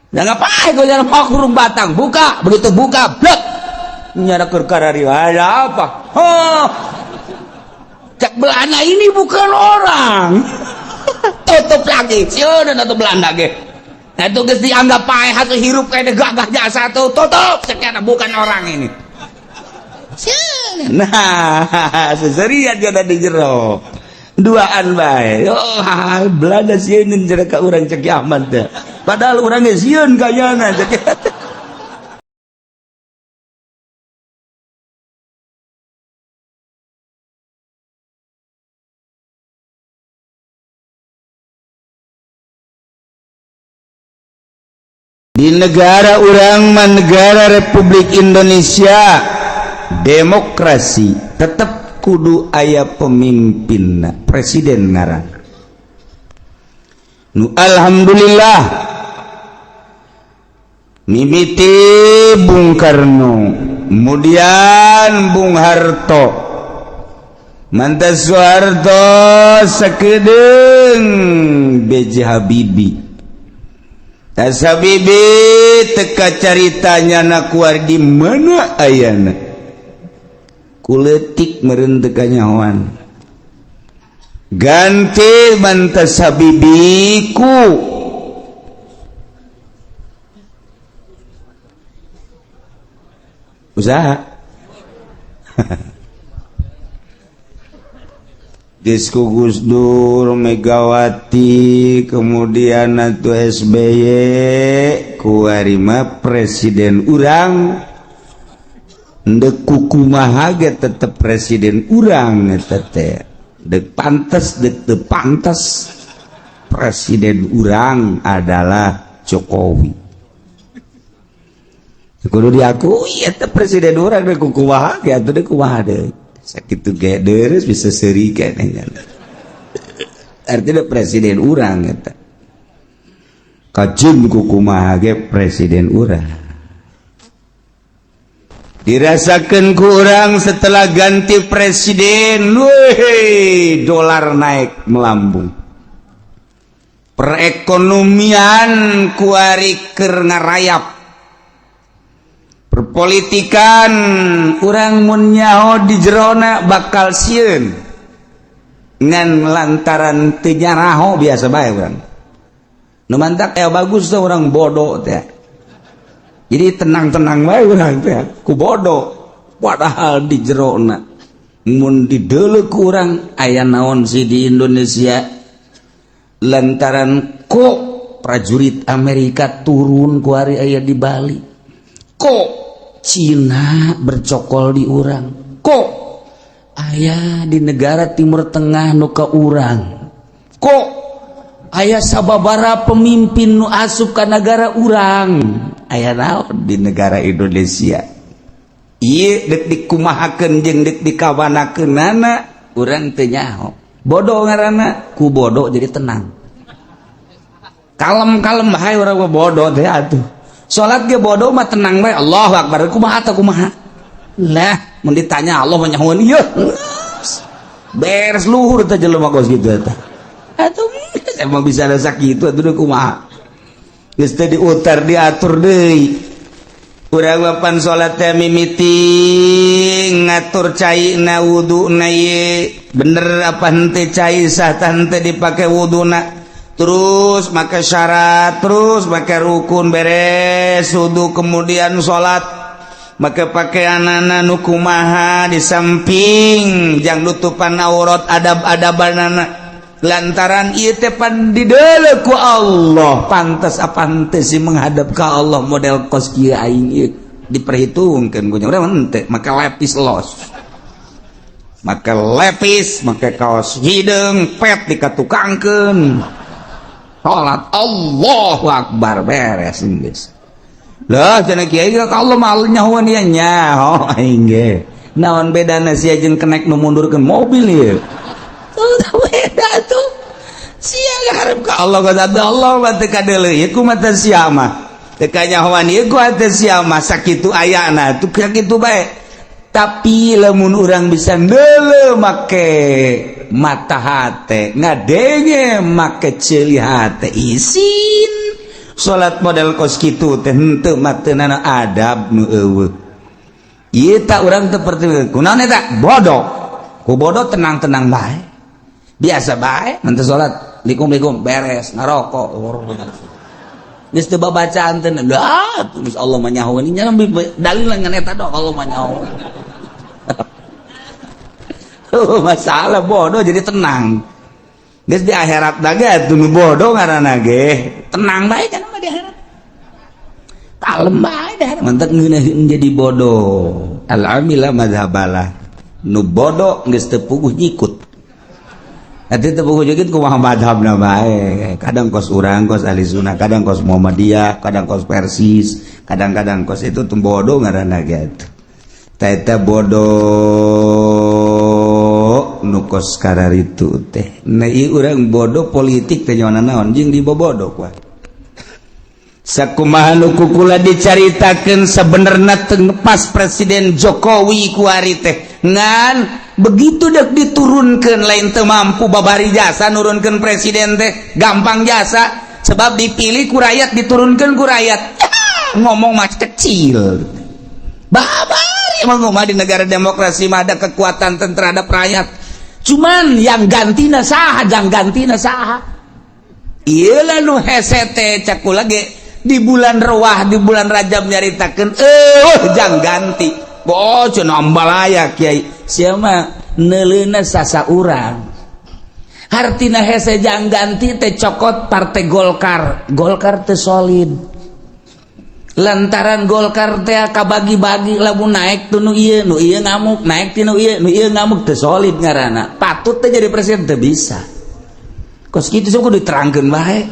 Ya ngapain gue jalan mau kurung batang, buka, begitu buka, blek. Nyana keur karari, ada apa? Oh. Cak Belanda ini bukan orang. Tutup lagi, sieun atuh Belanda ge. Nah, itu geus dianggap paeh atuh hirup kayak gagah jasa tuh, tutup sekian bukan orang ini. Sieun. Nah, seserian dia di jero. Duaan bae. Oh, Belanda sieun jero ka urang cek kiamat teh. Padahal urang ge sieun kayana cek. Di negara urang mah, negara Republik Indonesia demokrasi, tetap kudu aya pemimpin, presiden ngaran. Nu alhamdulillah mimiti Bung Karno, kemudian Bung Harto, mantas Soeharto, sakedeung B.J. Habibie. Tas Habibie teka caritanya na kuar di mana ayana kuletik meureun teu kanyahoan. Ganti mantas Habibie ku usaha Disko Gus Dur, Megawati, kemudian atuh SBY, kuarima presiden urang ndek kukumaha ge tetep presiden urang eta teh. Dek pantes dek teu pantes, presiden urang adalah Jokowi. Kudu diakui eta presiden urang dek kukumaha ge atuh dek kumaha deui. Sakitu ge deres bisa seuri keneh. Artinya presiden urang eta. Kajeun kukumaha ge presiden urang. Dirasakan kurang setelah ganti presiden, weh, dolar naik melambung. Perekonomian kuari keur ngarayap. Perpolitikan urang mun nyaho di jerona bakal sieun. Ngan lantaran teu nyaraho biasa bae urang. Nu mantak aya bagus tuh orang bodoh teh. Jadi tenang-tenang bae urang teh ku bodoh. Padahal di jerona mun dideuleu ku urang aya naon sih di Indonesia, lantaran kok prajurit Amerika turun ku hari aya di Bali, kok Cina bercokol di urang, kok aya di negara Timur Tengah nu ka urang, kok aya sababara pemimpin nu asup ka negara urang, aya naon di negara Indonesia ieu dek dikumahakeun jeung dek dikawanakeunana urang teu nyaho. Bodoh ngaranna, ku bodoh jadi tenang, kalem-kalem bae urang mah bodoh teh atuh. Salat ge bodoh mah tenang bae, Allahu Akbar, kumaha teh kumaha lah mun ditanya Allah mah nyahoan ieu beres luhur teh jelema kos kitu eta atuh. Emang bisa ada sakitu atuh kumaha geus teh diutar diatur deui. Urang papan salat teh mimiti ngatur cai na wuduna ieu bener apa henteu, cai sah tah henteu dipake wuduna, terus make syarat, terus make rukun, beres wudu kemudian salat make pakaianana nu kumaha, di samping jang nutupan aurat, adab-adabanana, lantaran ieu teh pan dideuleu ku Allah, pantes apa henteu sih menghadap ka Allah model kos kieu aing ieu diperhitungkeun ku nya urang henteu make lepis los, make lepis, make kaos hideung pet dikatukangkeun, salat Allahu Akbar beres geus lah. Cenah kiai ka Allah mah nyahoan ieu nyaho aing ge naon bedana sia jeung kenek nu mundurkeun mobil ieu? Tuh beda tuh sia ngarep ka Allah ka Allah mah teu kadeuleu ieu ku mata sia mah teu kanyahoan ieu ku hate sia mah sakitu ayana tuh kitu bae. Tapi lamun urang bisa neuleu make mata hate, ngadenge make ceuli hate, isin. Salat model kos kitu teh henteu mah teu adab nu eueuh. Ieu tak urang teu seperti kunaon eta bodoh. Ku bodoh tenang-tenang bae. Biasa bae mun salat likum-likum beres ngarokok. Geus teu babacaan teh lah, terus Allah mah nyaho nya, dalil ngan eta doang, Allah mah nyaho. Oh, masalah bodoh jadi tenang. Geus di akhirat ge atuh nu bodoh ngaranna ge tenang bae kan mah di akhirat. Kalem bae di akhirat. Mantak ngeunaheun jadi bodoh. Al amila madhabalah. Nu bodoh geus teu puguh nyikut. Nanti teu puguh nyikut kumaha madhabna bae. Kadang kos urang kos ahli sunnah, kadang kos Muhammadiyah, kadang kos Persis, kadang-kadang kos itu tuh bodoh ngaranna ge atuh. Eta bodoh nu kos kararitu teh. Nah, ieu urang bodoh politik teh nyawana naon jeung dibobodo kuah. Sakumaha nu ku kula dicaritakeun sebenarnya teu pas Presiden Jokowi kuari teh. Ngan begitu dek diturunkan, lain teu mampu babari jasa nurunkeun presiden teh gampang jasa, sebab dipilih ku rakyat, diturunkan ku rakyat, ngomong mah kecil. Babari emang mah di negara demokrasi mah ada kekuatan terhadap rakyat, cuman yang gantina saha, jang gantina saha. Iyalah nu hese teh, cek kula ge di bulan Rewah, di bulan Rajab nyaritakeun jang ganti. Oh, cenah ambalaya kiai siapa neuleuna sasa urang. Hartina hese jang ganti teh cokot Partai Golkar. Golkar teh solid lantaran Golkar teh kabagi-bagi, lamun naik tuh nu ieu, nu ieu ngamuk, naik ti nu ieu, nu ieu ngamuk, teu solid ngaranna. Patut teh jadi presiden teu bisa. Kos kitu sok kudu diterangkeun bae.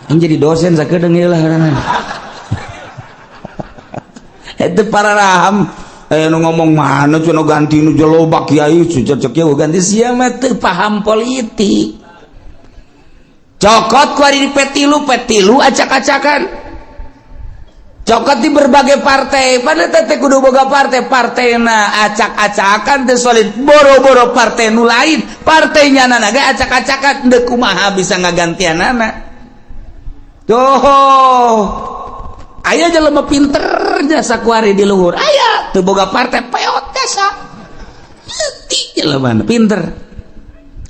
Yang jadi dosen sakedeung ieu lah ngaranna. Itu para raham nu ngomong mana cenah ganti nu loba kiai cecek kieu ganti, sia mah teu paham politik. Cokot ku ari di P3, P3 acak-acakan, cokot di berbagai partai, pada teh kudu boga partai, partaina acak-acakan, teu solid, boro-boro partai nu lain, partainya nana ge acak-acakan, deuk kumaha bisa ngagantianana? Tuh aya jelema pinter jasa kuari di luhur, aya teu boga partai, peot jasa leutik, jelema pinter.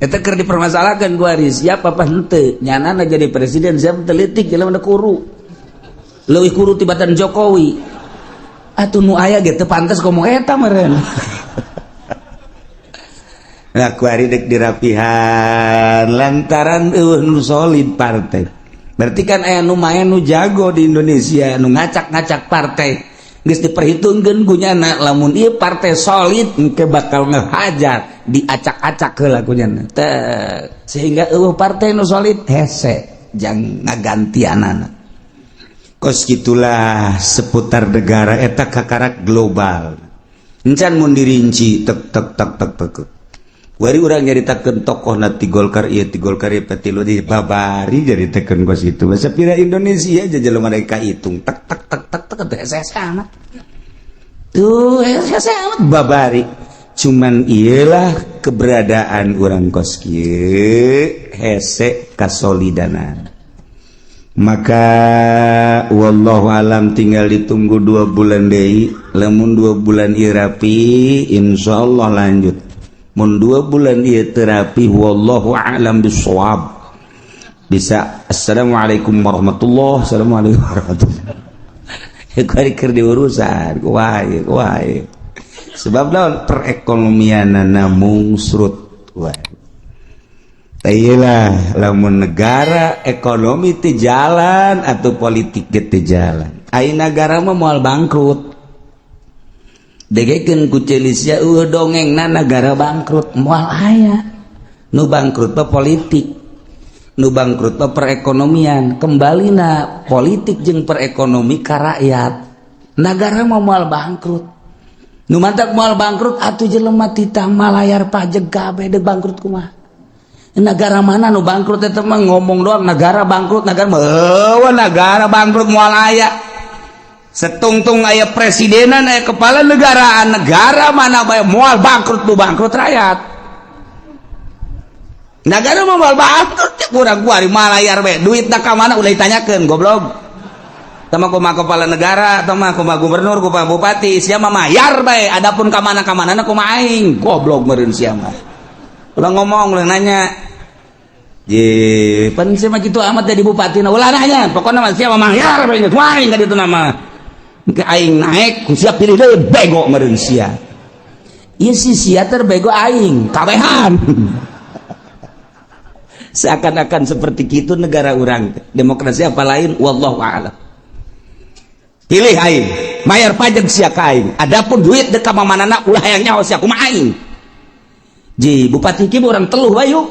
Eta keur dipermasalahkan kuari siapa apa henteu nyanana jadi presiden, siapa telitik, jelema kuru, leuwih kuru tibatan Jokowi atuh. Nu aya ge teu pantes ngomong eta meureun. Nah, kuari dek dirapihan lantaran eueuh nu solid partai. Berarti kan aya nu main, nu jago di Indonesia nu ngacak-ngacak partai, geus diperhitungkeun ku nyana lamun ieu partai solid engke bakal ngehajar, diacak-acak heula ku nyana teh, sehingga eueuh partai nu solid, hese jang ngagantianana. Kos gitulah seputar negara eta kakarak global. Encan mun dirinci tek tek tek tek tek. Wari urang nyaritakeun tokoh na ti Golkar ieu, ti Golkar ieu, P3 di babari nyaritakeun kos itu. Masa pira Indonesia aja jelema mereka hitung tek tek tek tek tek teh hese amat. Tuh hese amat babari. Cuman iyalah keberadaan urang kos kieu hese kasolidanan. Maka wallahu alam, tinggal ditunggu 2 bulan deui. Lamun 2 bulan ieu rapi, insyaallah lanjut. Mun 2 bulan ieu teu rapi, wallahu alam bisawab, bisa assalamualaikum warahmatullahi, assalamualaikum warahmatullahi. Kuari keur diurusan kumaha kumaha, sebab naon, perekonomianana mungsrut. Wah, lah, lamun negara ekonomi teu jalan atau politik teu jalan, ai negara mah moal bangkrut. Degekeun ku Celisia, dongengna negara bangkrut moal aya. Nu bangkrut mah politik, nu bangkrut mah perekonomian. Kembali na politik jeung perekonomi ka rakyat, negara mah moal bangkrut. Nu mantak moal bangkrut atuh jelema titah malayar pajak kabeh, deuk bangkrut kumaha? Negara mana nu bangkrut? Eta mah ngomong doang negara bangkrut, negara mah eueuh, negara bangkrut moal aya. Setungtung aya presidenan, aya kepala negaraan, negara mana bae moal bangkrut, nu bangkrut rakyat. Negara mah moal bangkrut. Cek urang kuari malayar we, duitna ka mana ulah ditanyakeun, goblok. Tama kumaha kepala negara, tama kumaha gubernur, kumaha bupati, sia mah mayar bae, adapun ka mana ka mana kumaha aing, goblok meureun sia mah. Ulah ngomong, ulah nanya. Ye, pan sia mah kitu amat jadi bupati, nah ulah nanya, pokokna mah sia mah mayar bae geus aing ka ditu nama. Ke aing naik, ku sia pilih deui, bego meureun sia. Ieu si sia terbego aing, kabehan. Seakan-akan seperti itu negara urang. Demokrasi apa lain, wallahu a'lam. Pilih aing, bayar pajak sia ka aing, adapun duit dek ka mamanana ulah hayang nyaho sia kumaha aing. Ji bupati ki urang teluh bayu,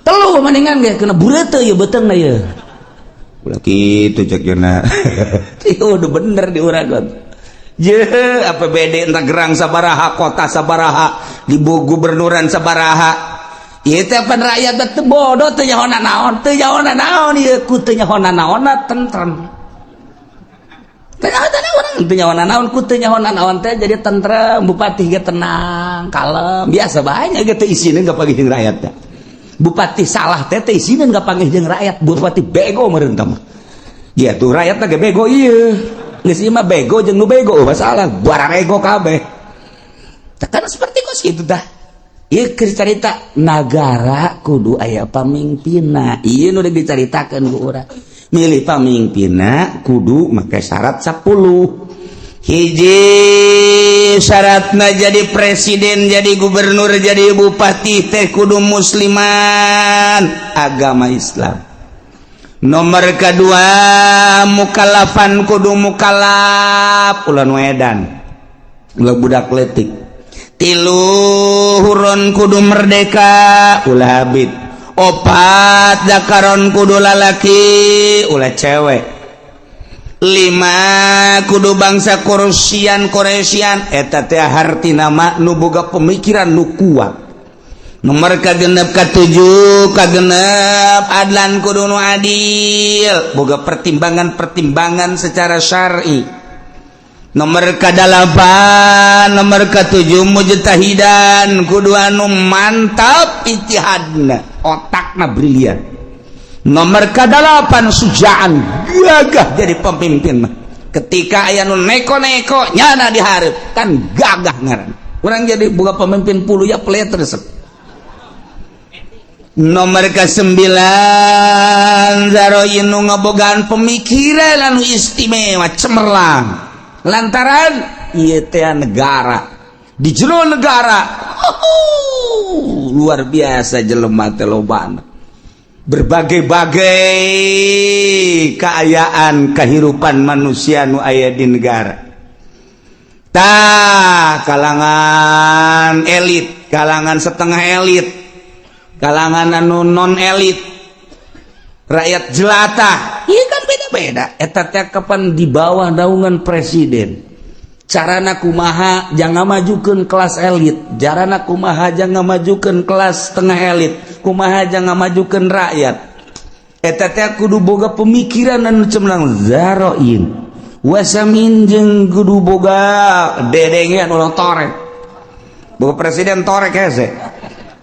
teluh mendingan ge kena bureuteuh ieu beuteungna ieu. Ulah kitu cek jeuna. Ieu udah bener di urang. Je APBD entah gerang sabaraha, kota sabaraha, di gubernuran sabaraha. Ieu teh pan rakyat teh bodoh, teu nyaho naon, teu nyaho naon ieu, ku teu nyaho naonna tentrem. Naon teh jadi tentrem, bupati ge tenang, kalem, biasa banyak gitu, isinin gak panggih jeung rakyat teh. Bupati salah teh teh isinin gak panggih jeung rakyat, bupati bego meureun tah mah. Ya tuh rakyat teh bego ieu. Geus ieu mah bego jeung nu bego masalah bararego kabeh. Kan seperti kos kitu tah. Ieu keur carita nagara kudu aya pamimpinna. Ieu nu dicaritakeun ku urang. Milih pamimpinna kudu make syarat 10. Hiji syaratna jadi presiden, jadi gubernur, jadi bupati teh kudu musliman, agama Islam. Nomor kedua, mukallafan, kudu mukallaf, ulah nu edan, ulah budak letik. Tilu, hurron, kudu merdeka, ulah abid. Opat, dakaron, kudu lalaki, ulah cewek. Lima, kudu bangsa Quraisyan. Quraisyan eta teh hartina mah nu boga pemikiran nu kuat. Nomor kagenep, katujuh, kagenep, adlan, kudu nu adil, boga pertimbangan-pertimbangan secara syar'i. Nomor kadalapan, nomor ketujuh, mujtahidan, kudu anu mantap ijtihadna, otakna brilian. Nomor kadalapan, sujaan, gagah jadi pemimpin mah. Ketika aya nu neko-neko, nyana dihareup kan gagah ngaran. Urang jadi boga pemimpin puluh ya pelet resep. Nomor ke-9, zaroin, nu ngabogaan pemikiran anu istimewa, cemerlang, lantaran ieu teh negara, di jero negara luar biasa jelema teh lobana, berbagai-bagai keayaan kehidupan manusia nu aya di negara. Tah, kalangan elit, kalangan setengah elit, kalangan anu non elit, rakyat jelata, iya kan beda-beda. Eta teh kapan di bawah naungan presiden, carana kumaha jangan majukan kelas elit, carana kumaha jangan majukan kelas setengah elit, kumaha jangan majukan rakyat. Eta teh kudu boga pemikiran anu cemerlang, zaroin wasamin, jeung kudu boga dedengean, ulah torek. Boga presiden torek hese.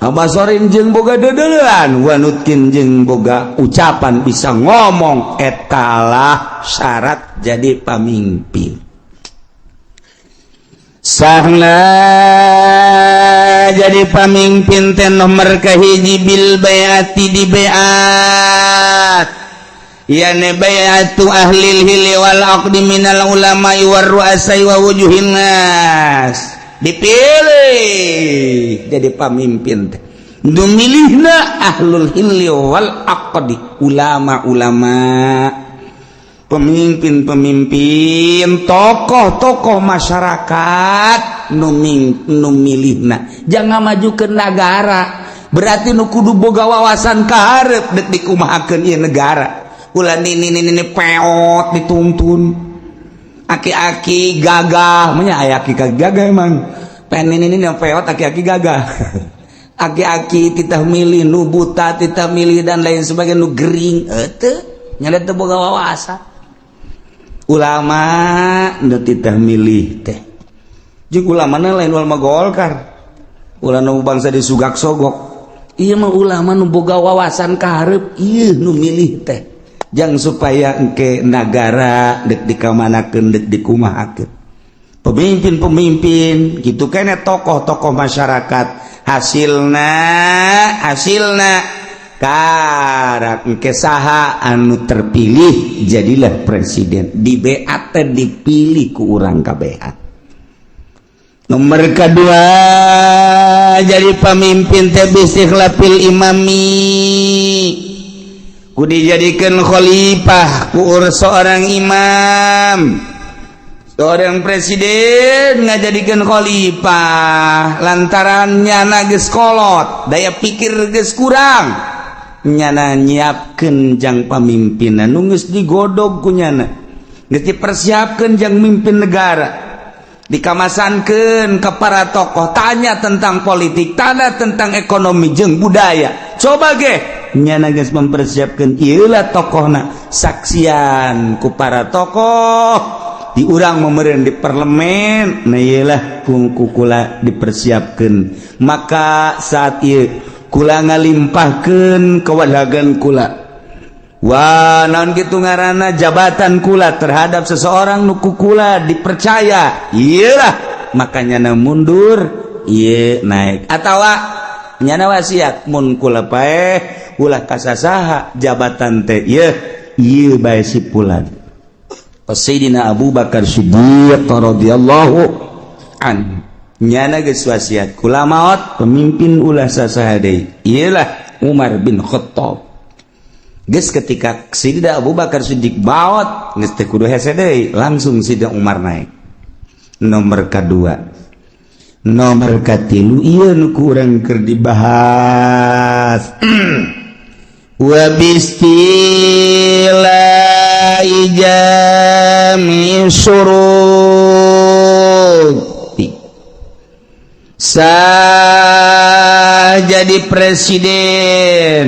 Basorin jeung boga dedelean, wanutkin jeung boga ucapan, bisa ngomong. Etalah syarat jadi pamimpin. Sahna jadi pamimpin teh nomor kahiji, bil baiati, di baiat, yani baiatu ahlil hilli wal aqdi minal ulama war ru'asai wa wujuhin nas. Dipilih jadi pamimpin teh nu milihna ahlul hilli wal aqdi, ulama-ulama, pemimpin-pemimpin, tokoh-tokoh masyarakat nu milihna. Jangan maju ke negara berarti nu kudu boga wawasan kaharep dek dikumahakeun ieu negara. Ulah nini nini peot dituntun, aki-aki gagah nya, aya aki gagah emang pen nini nini peot, aki-aki gagah, aki-aki titah milih nu buta, titah milih dan lain sebagainya, nu gering teu nya teu boga wawasan. Ulama nu titah milih teh jeung ulama lain ulama Golkar, ulah nu bangsa di sugak sogok. Ieu mah ulama nu boga wawasan ka hareup, ieu nu milih teh jang supaya engke nagara dek dikamanakeun, dek dikumahakeun. Pemimpin-pemimpin gitu kene, tokoh-tokoh masyarakat, hasilna hasilna karak engke saha anu terpilih jadilah presiden, di BAT dipilih ku urang kabehan. Nomor kedua, jadi pemimpin teh bistikhlafil imami, ku dijadikan khalifah ku seorang imam. Seorang presiden ngajadikan khalifah lantaran nyana geus kolot, daya pikir geus kurang, nyana nyiapkeun jang pamimpinan nu geus digodog ku nyana, geus dipersiapkeun jang mimpin negara, dikamasankeun ke para tokoh, tanya tentang politik, tanya tentang ekonomi jeung budaya. Coba ge nyana geus mempersiapkeun, ieu lah tokohna, saksian ku para tokoh di urang memeren di parlemen. Nah, iyalah kukula dipersiapkan. Maka saat ieu kula ngalimpahkeun kewenangan kula. Wah, naon gitu ngaranna, jabatan kula terhadap seseorang nu ku kula dipercaya, iyalah makanya na mundur, iya naik, atawa nyana wasiat mun kula paeh ulah kasasaha jabatan teh, ieu ieu bae si pulan. Sayyidina Abu Bakar Siddiq radhiyallahu an nyana geus wasiat, kula maot pemimpin ulah sasaha deui, iyalah Umar bin Khattab. Geus ketika Sayyidina Abu Bakar Siddiq maot, geus teu kudu hese deui, langsung Sayyidina Umar naik. Nomor kedua, nomor katilu, ieu nu kurang keur dibahas, wa bisti'lai jami syuruti. Sah jadi presiden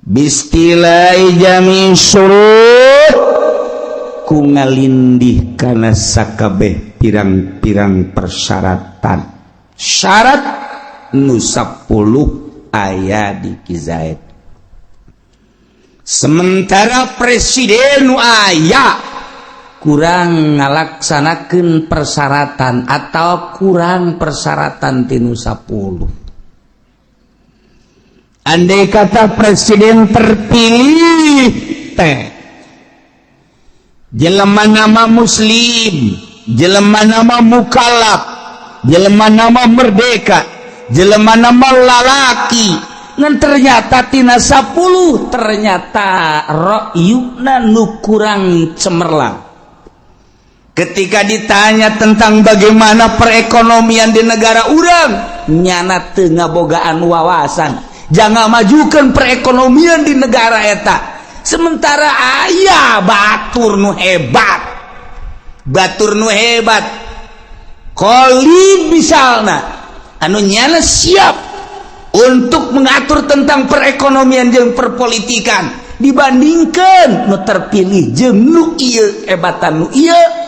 bisti'lai jami syurut ku ngalindih kana sakabeh pirang-pirang persyaratan, syarat nu 10 aya di Ki Zaid. Sementara presiden nu aya kurang ngalaksanakeun persyaratan atau kurang persyaratan tinu 10. Andai kata presiden terpilih teh jelema nama muslim, jelema nama mukallaf, jelema nama merdeka, jelema nama lalaki, ngan ternyata tina 10 ternyata ra'yuna nu kurang cemerlang. Ketika ditanya tentang bagaimana perekonomian di negara urang, nyana teu ngabogaan wawasan jangan majukan perekonomian di negara eta. Sementara aya batur nu hebat, batur nu hebat Khalid misalna, anu nyana siap untuk mengatur tentang perekonomian jeung perpolitikan, dibandingkan nu terpilih jeung nu ieu, hebatan nu ieu.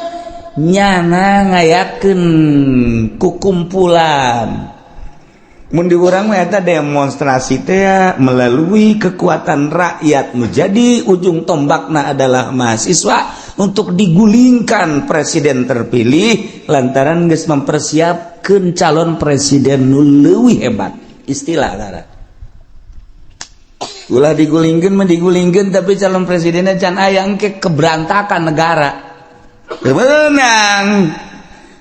Nyana ngayakeun kukumpulan, mun di urang mah eta demonstrasi teh, melalui kekuatan rakyat menjadi ujung tombakna adalah mahasiswa untuk digulingkan presiden terpilih lantaran geus mempersiapkan calon presiden nu leuwih hebat. Istilah ngaran ulah digulingkeun mah digulingkeun, tapi calon presidennya can aya, engke keberantakan negara. Menang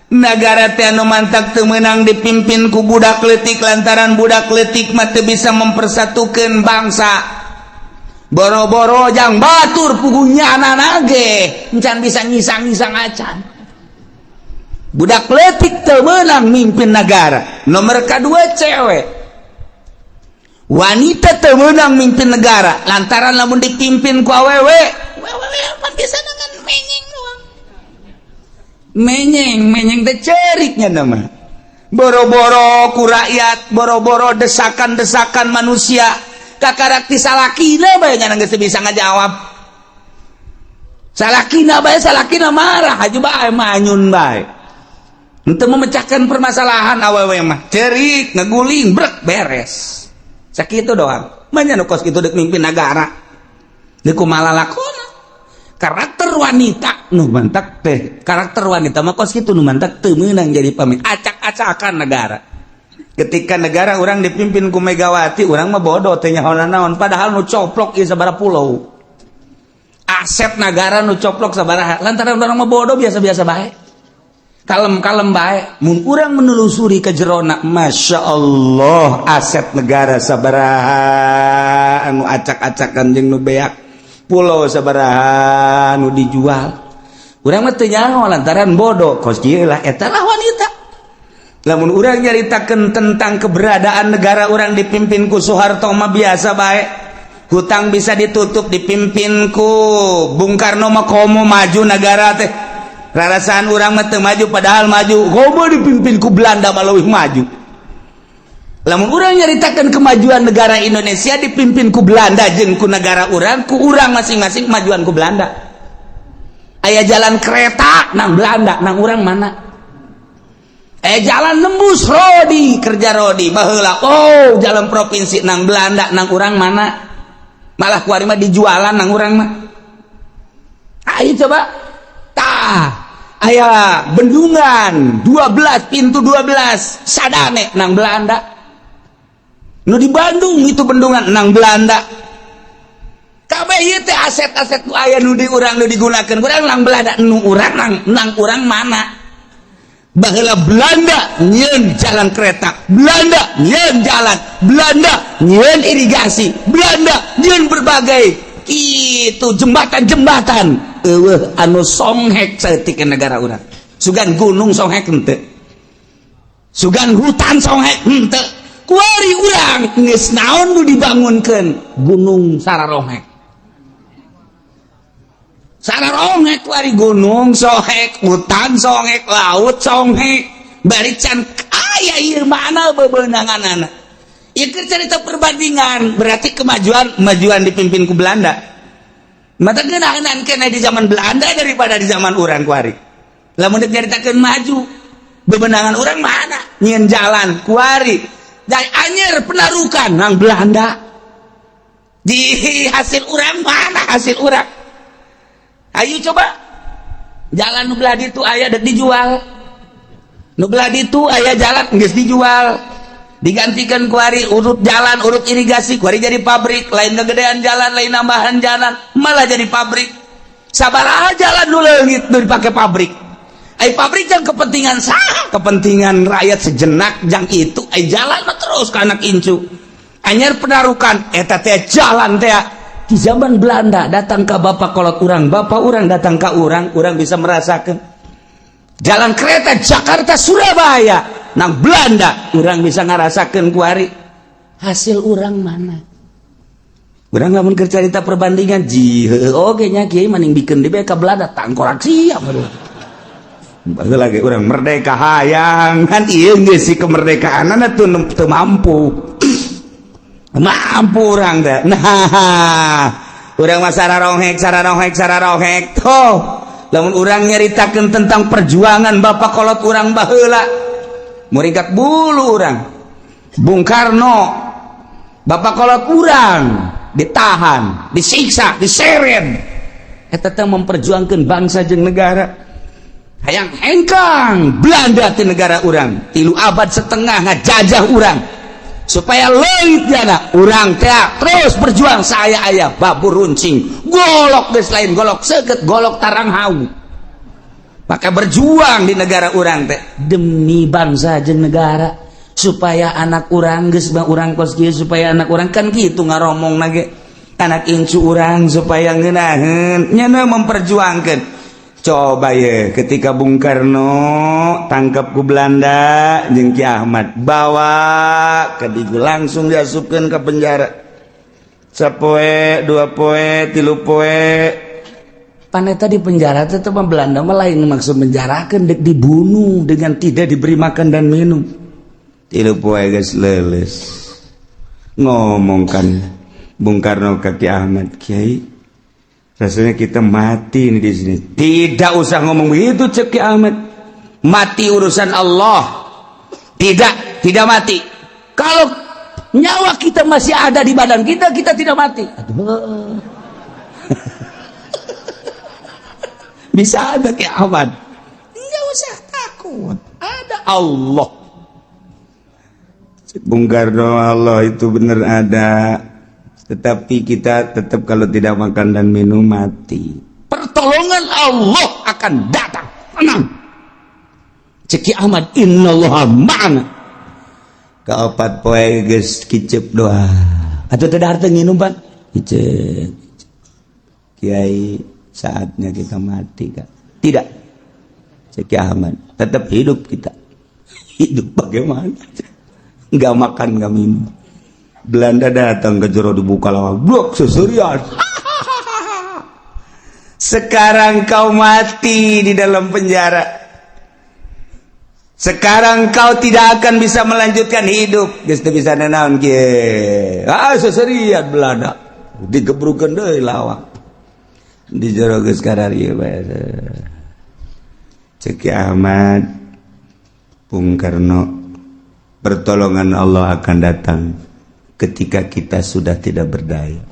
negara teh anu mantak teu meunang dipimpin ku budak leutik, lantaran budak leutik mah teu bisa mempersatukan bangsa. Boro-boro jang batur, pugunya anak ge encan bisa ngisang-ngisang acan. Budak leutik teu meunang mimpin negara. Nomor kedua, cewek, wanita teu meunang mimpin negara lantaran lamun dipimpin ku awewe, awewe apa bisa dengan menyeng doang, menyeng menyeng teh ceriknya nama. Boro-boro ku rakyat, boro-boro desakan-desakan manusia, kakarak ti salakina bae nya geus bisa ngajawab. Salakina bae, salakina marah, haju bae manyun bae. Untuk memecahkan permasalahan, awewe mah cerik, ngeguling, brek, beres. Sakitu doang. Banyak nu kos kitu dek mimpin negara. Deuk kumaha lalakona. Karakter wanita nu mantak teh, karakter wanita mah kos kitu, nu mantak teu meunang jadi pemimpin. Acak-acakan negara. Ketika negara urang dipimpin ku Megawati, urang mah bodoh teh nyaho naon, padahal nu coplok ieu sabaraha pulau. Aset negara nu coplok sabaraha, lantaran urang mah bodoh, biasa-biasa bae, kalem-kalem bae. Mun urang menelusuri ke jerona, Masya Allah, aset negara sabaraha anu acak-acakan jeung nu beak, pulau sabaraha nu dijual, urang mah teu nyaho lantaran bodoh. Kos kieu lah, eta lah wanita. Lamun urang nyaritakeun tentang keberadaan negara urang dipimpin ku Soeharto mah biasa bae, hutang bisa ditutup. Dipimpin ku Bung Karno mah komo maju negara teh, rarasaan urang mah teu maju, padahal maju. Komo dipimpin ku Belanda mah leuwih maju. Lamun urang nyaritakan kemajuan negara Indonesia dipimpin ku Belanda jeung ku negara urang, ku urang masing-masing, kemajuan ku Belanda aya jalan kereta nang Belanda, nang urang mana? Jalan nembus rodi kerja rodi baheula, oh, jalan provinsi nang Belanda, nang urang mana? Malah kuari mah dijualan nang urang mah. Ayo coba tah, aya bendungan 12 pintu, 12 sadane nang Belanda. Nu di Bandung itu bendungan nang Belanda kabeh. Ieu teh aset-aset nu aya nu di urang, nu digunakeun urang, nang Belanda. Nu urang nang urang mana? Baheula Belanda nyieun jalan kereta, Belanda nyieun jalan, Belanda nyieun irigasi, Belanda nyieun berbagai itu jembatan-jembatan. Eueuh anu songhek saeutik ke negara urang. Sugan gunung songhek henteu, sugan hutan songhek henteu. Kuari urang geus naon nu dibangunkeun? Gunung sararonghek, sararonghek. Kuari gunung sohek, hutan songhek, laut songhek, bari can aya ieu. Mana bebenanganana ieu? Cerita perbandingan berarti kemajuan, kemajuan dipimpin ku Belanda mata geunahan kena di zaman Belanda daripada di zaman urang kuari. Lamun dek nyaritakeun maju, bebenangan urang mana? Nyieun jalan kuari dari Anyer Penarukan nang Belanda. Di hasil urang mana? Hasil urang, ayo coba, jalan nu belah ditu aya, dek dijual. Nu belah ditu aya jalan, geus dijual, digantikan kuari urut jalan, urut irigasi, kuari jadi pabrik. Lain kegedean jalan, lain nambahan jalan, malah jadi pabrik. Sabaraha jalan nu leungit nu dipake pabrik? Ai pabrik jang kepentingan sah? Kepentingan rakyat sejenak jang itu. Ai jalan mah terus ke anak incu. Anyar Penarukan eta teh jalan teh di zaman Belanda datang ke bapak kolot urang, bapak urang datang ke urang, urang bisa merasakan jalan kereta Jakarta Surabaya nang Belanda, urang bisa ngerasakan kuari. Hasil urang mana? Urang lamun keur carita perbandingan ji oge nya, kiai maning bikeun di ka Belanda tangkorak siap. Baheula lagi urang merdeka hayang kan, ieu geus si kemerdekaan tuh teu mampu, mampu urang teh. Nah, urang mah sararonghek, sararonghek, sararonghek tuh. Lamun urang nyaritakeun tentang perjuangan bapak kolot urang baheula, muringkak bulu urang. Bung Karno, bapak kolot urang, ditahan, disiksa, diseret, eta teh memperjuangkan bangsa jeung negara, hayang hengkang Belanda di negara urang. 3 abad setengah ngajajah urang supaya leuit jana urang teh terus berjuang. Saya ayah babur runcing, golok geus lain golok seukeut, golok tarang hau, maka berjuang di negara urang teh demi bangsa jeung negara, supaya anak urang geus urang kos kieu, supaya anak urang kan kitu ngaromong nage, anak incu urang supaya ngeunaheun nyana memperjuangkan. Coba ya, ketika Bung Karno tangkap ku Belanda jeung Ki Ahmad, bawa ke Digu, langsung diasupkeun ke penjara sapoe, 2 poe, 3 poe. Paneta di penjara tetap Belanda mah lain maksud menjarakan, dek dibunuh dengan tidak diberi makan dan minum. 3 poe geus leuleus, ngomong kan Bung Karno ke Ki Ahmad, "Kiai, rasanya kita mati nih di sini." "Tidak usah ngomong begitu," cek Ki Ahmad. Mati urusan Allah. Tidak, tidak mati. Kalau nyawa kita masih ada di badan kita, kita tidak mati. Aduh. Bisa ada Ki Ahmad. Enggak usah takut. Ada Allah. Bung Karno, Allah itu benar ada. Tetapi kita tetap kalau tidak makan dan minum mati. Pertolongan Allah akan datang. Tenang. Cek Ki Ahmad, innallaha ma'ana. Kaopat poe geus kicep doa. Atau tidak harta nginum, Pan? Kicep. Kiai, saatnya kita mati, Kak. Tidak. Cek Ki Ahmad, tetap hidup kita. Hidup bagaimana? Enggak makan, enggak minum. Belanda datang ke jero dibuka lawang. Blok seserian. Sekarang kau mati di dalam penjara. Sekarang kau tidak akan bisa melanjutkan hidup. Geus teu bisa nanaon kieu. Ah, seserian Belanda. Digebrukeun deui lawang. Di jero geus kararieu bae. Cek Ki Ahmad, Bung Karno, pertolongan Allah akan datang ketika kita sudah tidak berdaya.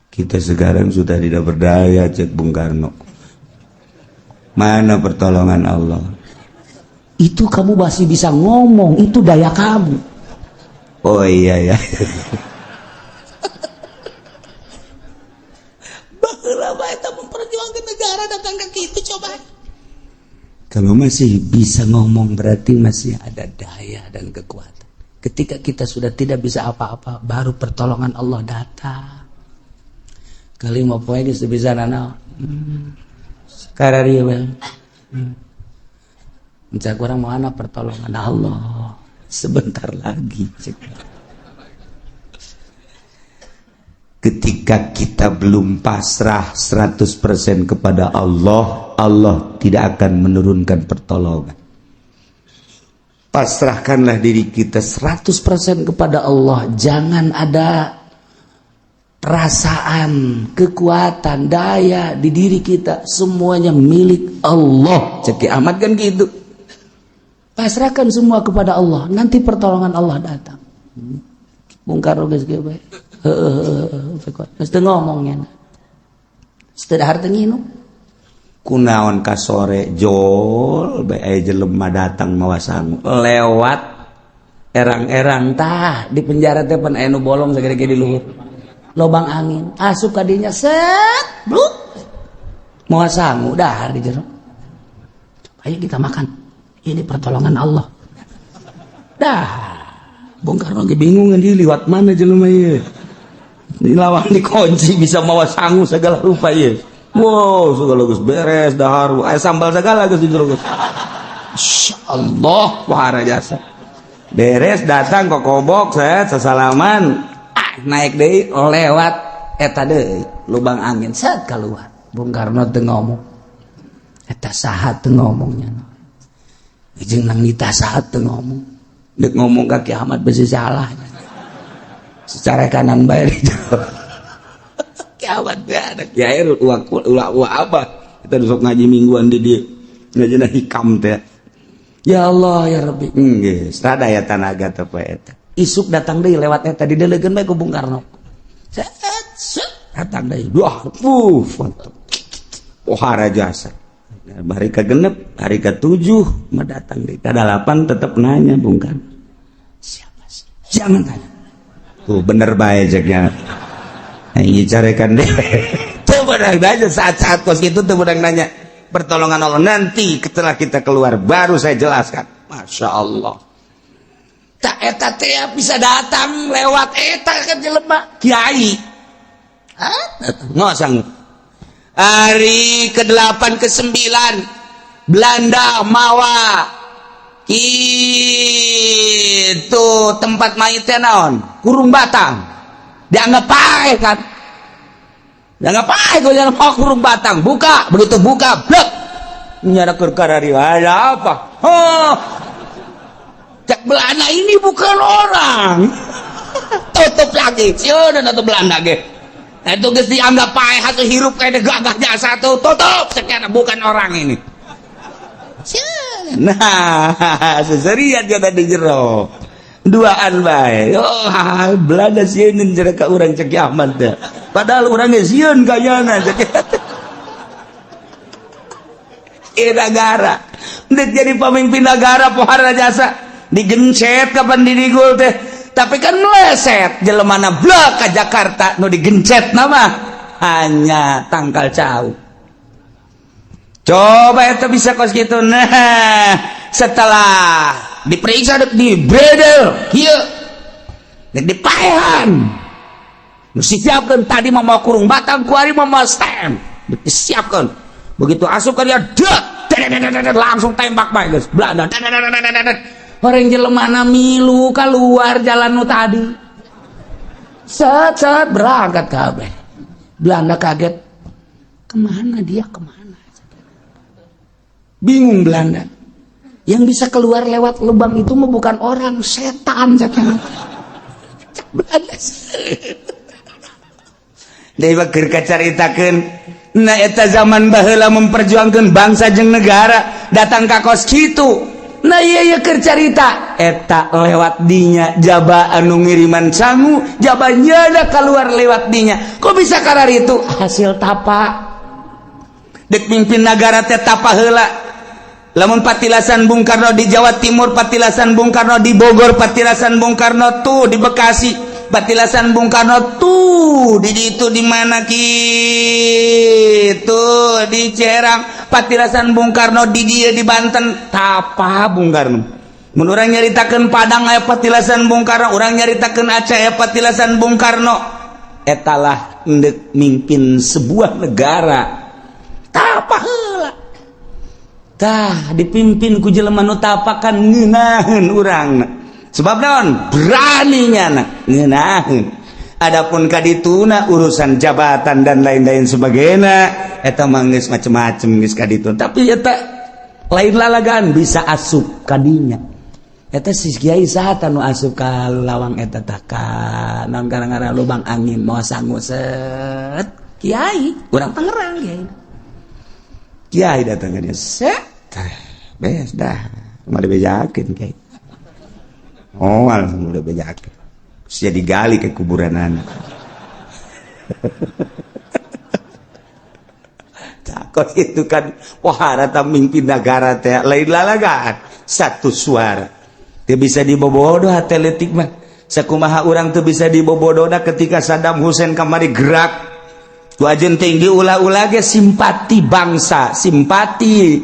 Kita sekarang sudah tidak berdaya, cek Bung Karno. Mana pertolongan Allah? Itu kamu masih bisa ngomong, itu daya kamu. Oh iya ya. Baheula bae eta memperjuangkan negara datang ke kitu coba. Kalau masih bisa ngomong berarti masih ada daya dan kekuatan. Ketika kita sudah tidak bisa apa-apa, baru pertolongan Allah datang. Kali mau poe geus bisa nanaon. Kararieu bae. Mencak orang mana pertolongan Allah sebentar lagi. Ketika kita belum pasrah 100% kepada Allah, Allah tidak akan menurunkan pertolongan. Pasrahkanlah diri kita 100% kepada Allah. Jangan ada perasaan, kekuatan, daya di diri kita. Semuanya milik Allah. Cek Ki Ahmad kan gitu. Pasrahkan semua kepada Allah, nanti pertolongan Allah datang. Bung Karno geus kieu bae. Heueuh, geus teu ngomongnya. Geus teu dahar teu nginum. Kunaon ka sore jol bae aya jelema datang mawa sangu lewat erang-erang tah di penjara teh pan aya nu bolong sagede-gede di luhur. Lobang angin, asup ka dinya set, bluk. Mawa sangu dahar di jero. Ayo kita makan. Ini pertolongan Allah. Dah, Bung Karno ge bingung di liwat mana jelema ieu. Di lawang dikunci bisa mawa sangu segala rupa ieu. Wow, segala geus beres dahar, aya sambal segala geus di jero geus. Insyaallah wahara jasa. Beres datang kokobok set sesalaman, ah, naik deui lewat eta deui lubang angin set keluar. Bung Karno teu ngomong. Eta saha teu ngomongnya. Jeung nang nita saha teu ngomong. Dek ngomong ka Ki Ahmad besi salah. Secara kanan bae di jero. Ki Ahmad ada kiai ulah ulah apa? Kita besok ngaji mingguan di dia. Ngajina hikam teh. Ya Allah ya Rabbi. Geus, rada ya tanaga teh poe eta. Isuk datang deui lewat eta didelegeun bae ku Bung Karno. Set set datang deui. Wah, puh, mantap. Pohara jasa. Hari ke-6, hari ke-7 mah datang deui. Ka-8 tetep nanya Bung Karno. Siapa sih? Jangan tanya. Tuh bener bae ceknya. Nah, ini carekan deh. Tuh bener nanya saat-saat kos gitu tuh bener nanya. Pertolongan Allah nanti setelah kita keluar baru saya jelaskan. Masya Allah. Tak eta teh bisa datang lewat eta ke jelema kiai. Hah? Nggak sanggup. Hari ke-8 ke-9 Belanda mawa itu tempat mayitnya naon kurung batang dianggap pae kan dianggap pae gue jangan mau kurung batang buka begitu buka blek nyara kerkara ada apa oh cek Belanda ini bukan orang tutup lagi siun atau Belanda ge. Itu geus dianggap pae atau hirup kayak gagah jasa tuh tutup sekian bukan orang ini. Nah, seserian dia di jero duaan bae. Oh, Belanda sieun jere ka urang, cek kiamat teh. Padahal urang ge sieun kayana, cek e negara. Dek jadi pemimpin negara, pohara jasa digencet kapan didigul teh, tapi kan meleset jelemana blok ke Jakarta. Nu digencet nama hanya tangkal cau. Coba itu bisa kos gitu. Nah, setelah diperiksa, dek di bredel kieu, dek dipaehan. Nu disiapkan tadi mau kurung batang, kuari mau stand disiapkan. Begitu asup ke dia, dek langsung tembak bae geus Belanda. Orang jelemana milu keluar jalan nu tadi, set set, berangkat kabeh. Belanda kaget, kemana dia, kemana? Bingung Belanda. Yang bisa keluar lewat lubang itu mah bukan orang, setan, cek Belanda. Dewa keur kacaritakeun. Nah, eta zaman baheula memperjuangkan bangsa jeung negara datang ka kos kitu. Nah, iya iya, keur carita eta lewat dinya jaba anu ngiriman sangu, jaba nyada keluar lewat dinya. Kok bisa karar itu? Hasil tapa. Dek mimpin negara teh tapa heula. Lamun patilasan Bung Karno di Jawa Timur, patilasan Bung Karno di Bogor, patilasan Bung Karno tuh di Bekasi, patilasan Bung Karno tuh di itu di mana gitu, di Serang, patilasan Bung Karno di dia di Banten, tapa Bung Karno. Mun urang nyaritakeun Padang aya patilasan Bung Karno, urang nyaritakeun Aceh aya patilasan Bung Karno. Etalah endek mimpin sebuah negara, tapa heula. Tah, dipimpin ku jelema nu tapakan ngeunaheun urang. Sebab naon? Berani nyana ngeunaheun. Adapun kadituna urusan jabatan dan lain-lain sebagainya, eta mah geus macem-macem, geus kaditu. Tapi eta lain lalagan bisa asup kadinya. Eta si kiai saha nu asup ka lawang eta tah, ka naon, gara-gara lubang angin mau sangu, set. Kiai urang Tangerang, kiai. Kiai datang ke dia, set, beres dah, mau dibejakeun kiai. Oh, langsung udah bejakeun. Terus jadi gali ke kuburan anak. Takut itu kan wahara mimpin negara teh lain lalagaan, satu suara. Dia bisa dibobodo hate leutik mah. Sakumaha urang tuh bisa dibobodona ketika Saddam Hussein kamari gerak. Wajen tinggi ulah-ulah ge simpati bangsa, simpati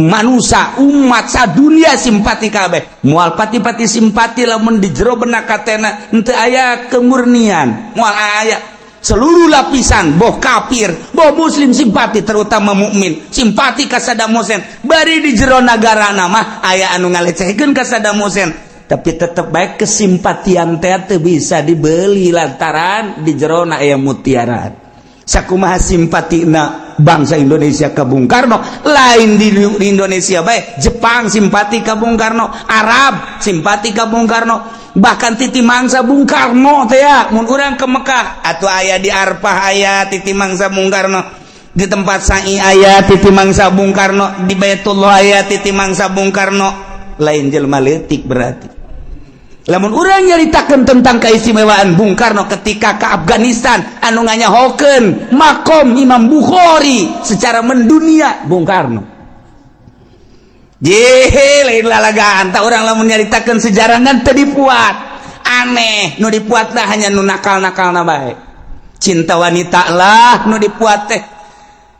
manusia, umat sadunia simpati kabeh. Moal pati-pati simpati lamun di jero benak katena henteu aya kemurnian, moal aya. Seluruh lapisan, boh kafir, boh muslim simpati, terutama mukmin, simpati ka Saddam Hussein. Bari di jero nagara nama aya anu ngalecehkeun ka Saddam Hussein. Tapi tetep baik kesimpatian teh teu bisa dibeli lantaran di jerona aya mutiara. Sakumaha simpatina bangsa Indonesia ke Bung Karno, lain di Indonesia baik, Jepang simpati ke Bung Karno, Arab simpati ke Bung Karno, bahkan titi mangsa Bung Karno teh ya. Mun urang ke Mekah atau aya di Arfah aya titi mangsa Bung Karno, di tempat sa'i aya titi mangsa Bung Karno, di Baitullah aya titi mangsa Bung Karno. Lain jelma leutik berarti. Lamun urang nyaritakeun tentang keistimewaan Bung Karno ketika ke Afghanistan, anu nganyahokeun makom Imam Bukhari secara mendunia Bung Karno. Jehe, lain lalagaan tak urang lamun nyaritakeun sejarah ngan teu dipuat. Aneh, nu dipuat lah hanya nu nakal-nakalna bae. Cinta wanita lah nu dipuat teh.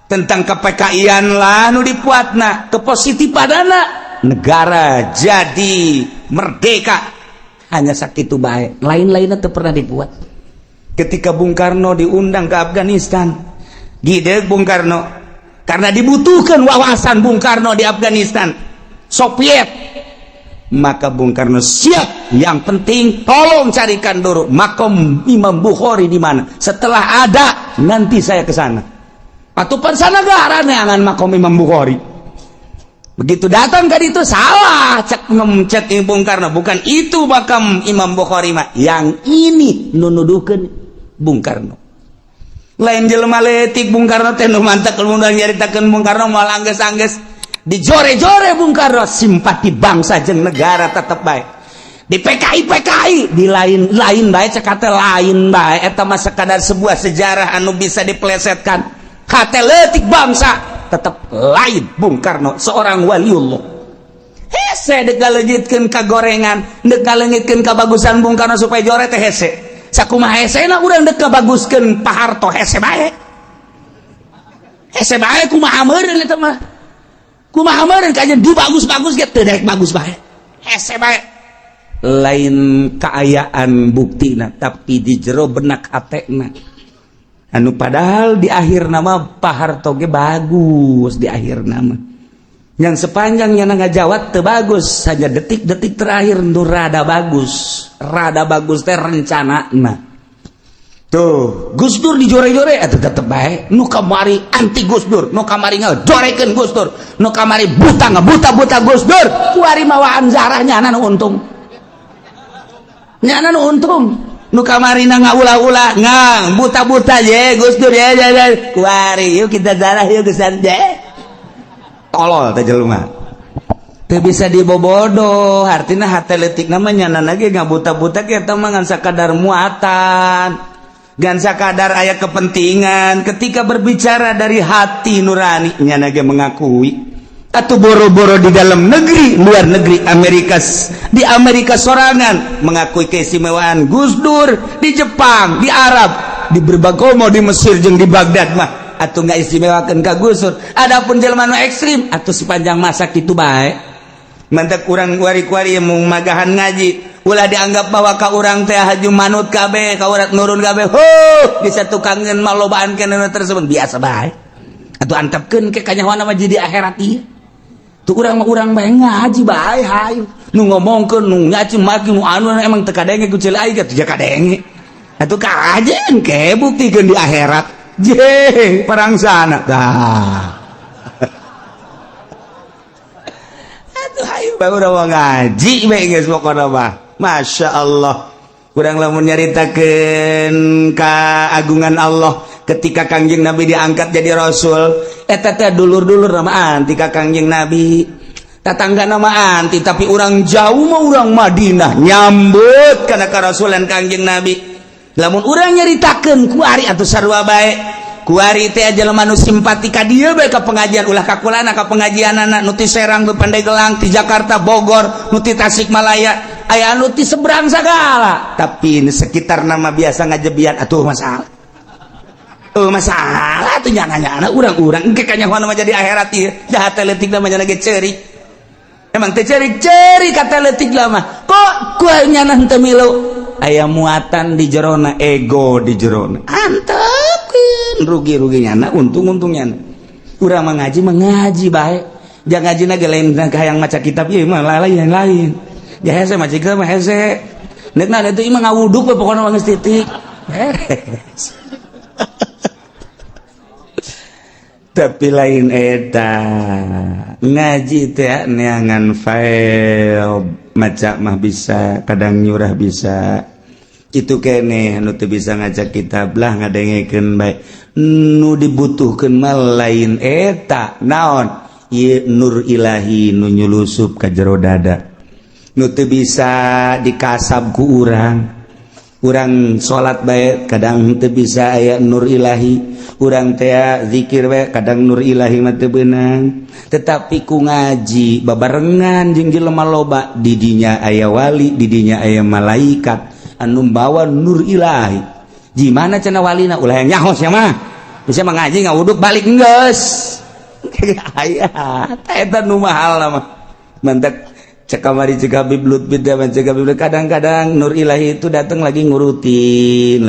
Tentang ke-PKI-an lah nu dipuatna, kepositifanana negara jadi merdeka hanya sakit baik, lain-lainnya tuh pernah dibuat. Ketika Bung Karno diundang ke Afghanistan gide Bung Karno karena dibutuhkan wawasan Bung Karno di Afghanistan Soviet, maka Bung Karno siap, yang penting tolong carikan dulu makom Imam Bukhari di mana, setelah ada nanti saya ke sana. Atuh pan sanagara neangan makom Imam Bukhari. Begitu datang ke itu, salah, cek ngecek Bung Karno, bukan itu makam Imam Bukhari mah, yang ini nunuduhkeun Bung Karno. Lain jelema leutik Bung Karno teh. Nu mantak mun nyaritakeun Bung Karno moal angges-angges. Dijore-jore Bung Karno, simpati bangsa jeung negara tetep bae. Di PKI PKI di lain lain bae, cek hate lain bae, eta mah sekadar sebuah sejarah anu bisa dipelesetkan. Hate leutik bangsa tetep lain. Bung Karno seorang waliullah. Hese dek ngaleungitkeun ka gorengan, dek ngaleungitkeun kabagusan Bung Karno supaya jore teh hese. Sakumaha hesena urang dek ngabaguskeun Pak Harto, hese bae, hese bae. Kumaha meureun eta mah, kumaha meureun kajian dibagus-bagus ge teu daek bagus bae, hese bae. Lain kaayaan buktina, tapi di jero benak hatena anu padahal di akhir nama Pak Harto ge bagus. Di akhir nama yang sepanjangnya ngajawat teu bagus, hanya detik-detik terakhir nu rada bagus. Rada bagus teh rencana. Nah tuh, Gus Dur dijore-jore atau tetep bae. Nu kamari anti Gus Dur, nu kamari ngajorekeun Gus Dur, nu kamari buta ngabuta-buta Gus Dur, kuari mawaan zarahnya nu untung, nyana nu untung. Nu kamari na ngaulah-ulah ngang buta-buta je Gus Dur ya ya, ya. Kuari yuk kita zarah yuk geus je. Tolol teh jelema, teu bisa dibobodo. Artinya hate leutik namanya lagi ngabuta-buta kita mah ngan sakadar muatan, ngan sakadar aya kepentingan. Ketika berbicara dari hati nurani, nyana ge mengakui atau boro-boro di dalam negeri, luar negeri, Amerika, di Amerika sorangan mengakui keistimewaan Gus Dur, di Jepang, di Arab, di berbagai, mau di Mesir jeung di Baghdad mah atau nggak istimewakan ka Gus Dur. Adapun jelema nu ekstrim atau sepanjang masa kitu bae. Mantak urang kuari-kuari mau magahan ngaji, ulah dianggap bahwa ka urang teh haju manut kabeh, ka urang nurun kabeh. Ho, bisa tukangeun mah lobaan kana tersebut, biasa bae atuh. Antepkeun ke kanyahoana mah jadi akhirat ieu. Tuh, urang mah urang bae, ngaji bae. Hayu nu ngomongkeun, nu nyaci maki, nu anu emang teu kadenge ku ceuli aing atuh, ja kadenge atuh. Kajen ke buktikeun di akhirat je perang sana tah. Atuh hayu bae urang mah ngaji bae geus, pokona mah Masya Allah. Kurang lamun nyaritakeun keagungan Allah ketika Kangjeng Nabi diangkat jadi rasul, eta teh dulur-dulur nama anti ka Kangjeng Nabi, tetangga nama anti, tapi orang jauh mah orang Madinah nyambut karena karasulan Kangjeng Nabi. Lamun urang nyaritakeun kuari atau sarua bae, kuari teh jelema nu simpati ka dieu bae ka pengajian, ulah ka kulana ka pengajianana. Nu ti Serang, nu Pandeglang, ti Jakarta, Bogor, nu ti Tasikmalaya, aya anu ti seberang segala, tapi ini sekitar nama biasa ngajebian atuh. Masalah, oh, masalah tuh nyana-nyana urang-urang engke kanyahoan mah jadi akhirat ieu jahat leutik namanya lagi ceurik. Emang teh ceurik, ceurik kata leutik lah mah. Kok ku nyana henteu milu aya muatan di jerona, ego di jerona. Antepkeun, rugi-rugi nyana, untung-untung nyana. Urang mah ngaji, mengaji bae. Jangan ngaji ge lain hayang maca kitab ieu mah, lain lain. Ya hese maca kitab mah hese. Nek na itu imah ngawuduk we pokona mah geus titik. Beres. Tapi lain eta ngaji teh neangan file, maca mah bisa, kadang nyurah bisa. Itu kene nu teu bisa ngaca kitab lah, ngadengekeun bae. Nu dibutuhkeun mah lain eta naon ieu, nur ilahi nu nyulusup ka jero dada, nu teu bisa dikasab ku urang. Urang salat bae kadang teu bisa aya nur ilahi, urang teh zikir bae kadang nur ilahi mah teu beunang, tetapi ku ngaji babarengan jeung jelema loba, didinya aya wali, didinya aya malaikat anu bawa nur ilahi. Gimana cenah walina? Ulah yang nyaho sia mah, bisa mengaji ngawuduk balik geus aya. Eta nu mahal mah. Mantak cek kamari cek Habib Lutfi, cek Habib, kadang-kadang nur ilahi itu datang lagi ngurutin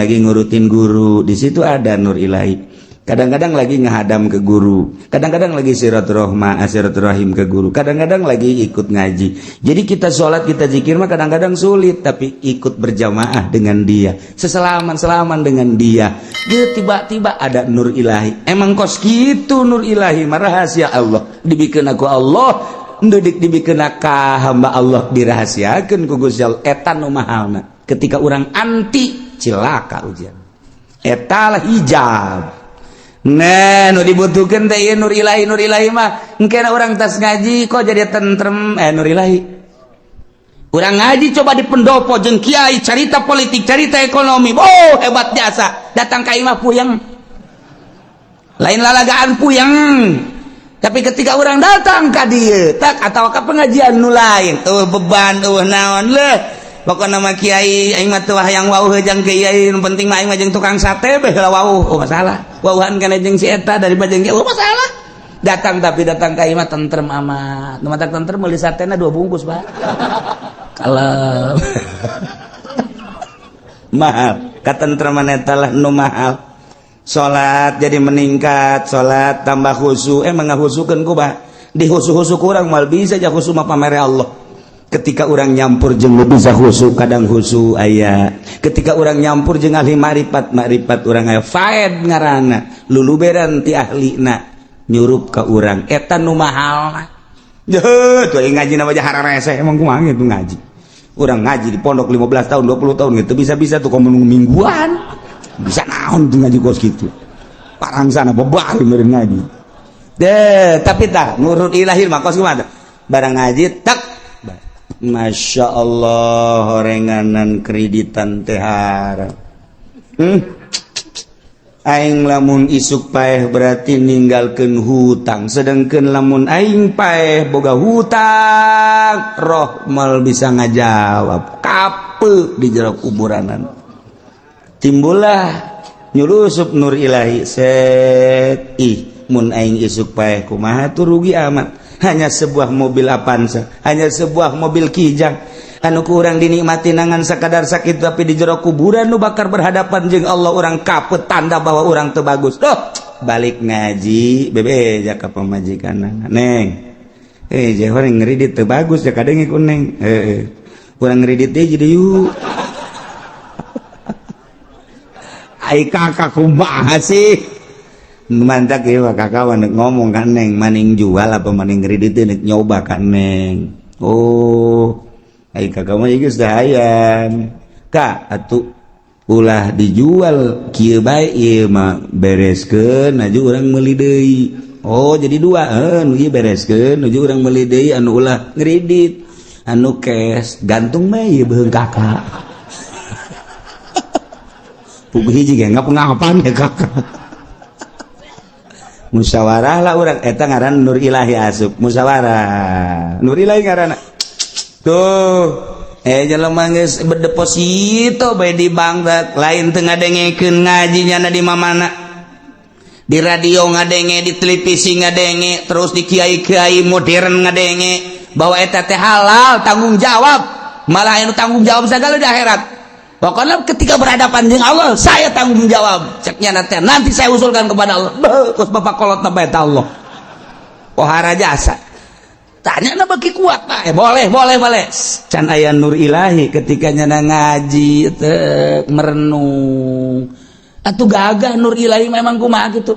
guru, di situ ada nur ilahi. Kadang-kadang lagi ngahadam ke guru, kadang-kadang lagi silaturahma, silaturahim ke guru, kadang-kadang lagi ikut ngaji. Jadi kita sholat, kita zikir mah kadang-kadang sulit, tapi ikut berjamaah dengan dia, seselaman-selaman dengan dia, dia tiba-tiba ada nur ilahi. Emang kos gitu nur ilahi mah, rahasia Allah dibikin aku Allah ndudik, dibikin ka hamba Allah, dirahasiakeun ku Gusti Allah. Eta nu mahalna. Ketika orang anti, cilaka ujian. Eta lah hijab. Nah, nu dibutuhkeun teh ieu nur ilahi. Nur ilahi mah engke urang tas ngaji kok jadi tentrem, eh, nur ilahi. Urang ngaji coba di pendopo jeung kiai, carita politik, carita ekonomi, oh, hebat jasa. Datang ka imah puyeng, lain lalagaan puyeng. Tapi ketika orang datang ka dieu tak atau ke pengajian nu lain, tuh beban, tuh naon leh, pokokna mah kiai aing mah teu hayang wauh jeung kiai, nu penting mah aing mah jeung tukang sate beh heula wauh. Oh, masalah wauhan kana jeung si eta daripada jeung kiai, oh, masalah datang. Tapi datang ka imah tentrem amat. Nu matak tentrem, meuli satena dua bungkus, Pak. Kalau mahal katentreman eta lah nu mahal. Salat jadi meningkat, salat tambah khusyuk. Emang ngahusukeun ku bah di husu-husu kurang mal bisa aja. Khusyuk mah pamere Allah. Ketika orang nyampur jeung nu bisa khusyuk, kadang khusyuk aya. Ketika orang nyampur jeung ahli makrifat, makrifat urang aya. Faed ngaranna, luluberan ti ahlina nyurup ka urang, eta nu mahal. Tuh ngaji nama hararese. Emang kumaha gitu ngaji? Urang ngaji di pondok 15 tahun, 20 tahun gitu bisa-bisa tuh komo mingguan bisa. Naon tuh ngaji kos gitu, parang sana bebal meureun ngaji deh. Tapi tah nurut ilahi mah kos kumaha? Barang ngaji tak, Masya Allah, horenganan kreditan teh haram. Aing lamun isuk paeh berarti ninggalkeun hutang, sedangkan lamun aing paeh boga hutang, roh mal bisa ngajawab, kape di jero kuburanan. Timbullah nyulusup nur ilahi set. Ih, mun aing isuk paeh kumaha tuh? Rugi amat. Hanya sebuah mobil Avanza, hanya sebuah mobil Kijang anu kurang dinikmati nangan sakadar sakit, tapi di jero kuburan nu bakar berhadapan jeung Allah orang kapet, tanda bahwa orang teu bagus. Duh, balik ngaji bebe jaka pamajikan, "Neng, eh, jauh ngredit teu bagus ya." Kadang ikut, "Neng, eh, kurang ngredit deh." Jadi yuk. Ai kakak kumaha sih? Mantap ya kakak ngomong kan, "Neng, maning jual apa maning kredit?" Nek nyoba kan, "Neng." "Oh, ai kakak mah geus hayang kak atuh, ulah dijual kieu bae, ieu mah bereskeun aju urang meuli deui." "Oh, jadi dua, eh, nu ieu bereskeun aju urang meuli deui, anu ulah ngredit, anu cash gantung mah ieu beuheung kakak." Puguh hiji ge ngapa-ngapan ya kakak. Musyawarah lah urang, eta ngaran nur ilahi asup musyawarah, nur ilahi ngaranna tuh. Eh, jelema geus berdeposito bae di bank, lain teu ngadengekeun ngajinya na di mamana, di radio ngadenge, di televisi ngadenge, terus di kiai-kiai modern ngadenge bahwa eta teh halal, tanggung jawab. Malah anu tanggung jawab segala di akhirat. Pokoknya ketika berhadapan dengan Allah, saya tanggung jawab. Ceknya nanti, nanti saya usulkan kepada Allah. Beuh, bapak kolot na bae Allah. Pohara jasa. Tanya na bagi kuat, Pak. Eh, boleh, boleh, boleh. Can aya nur ilahi ketika nyana ngaji teh merenung. Atuh gagah nur ilahi memang kumaha gitu.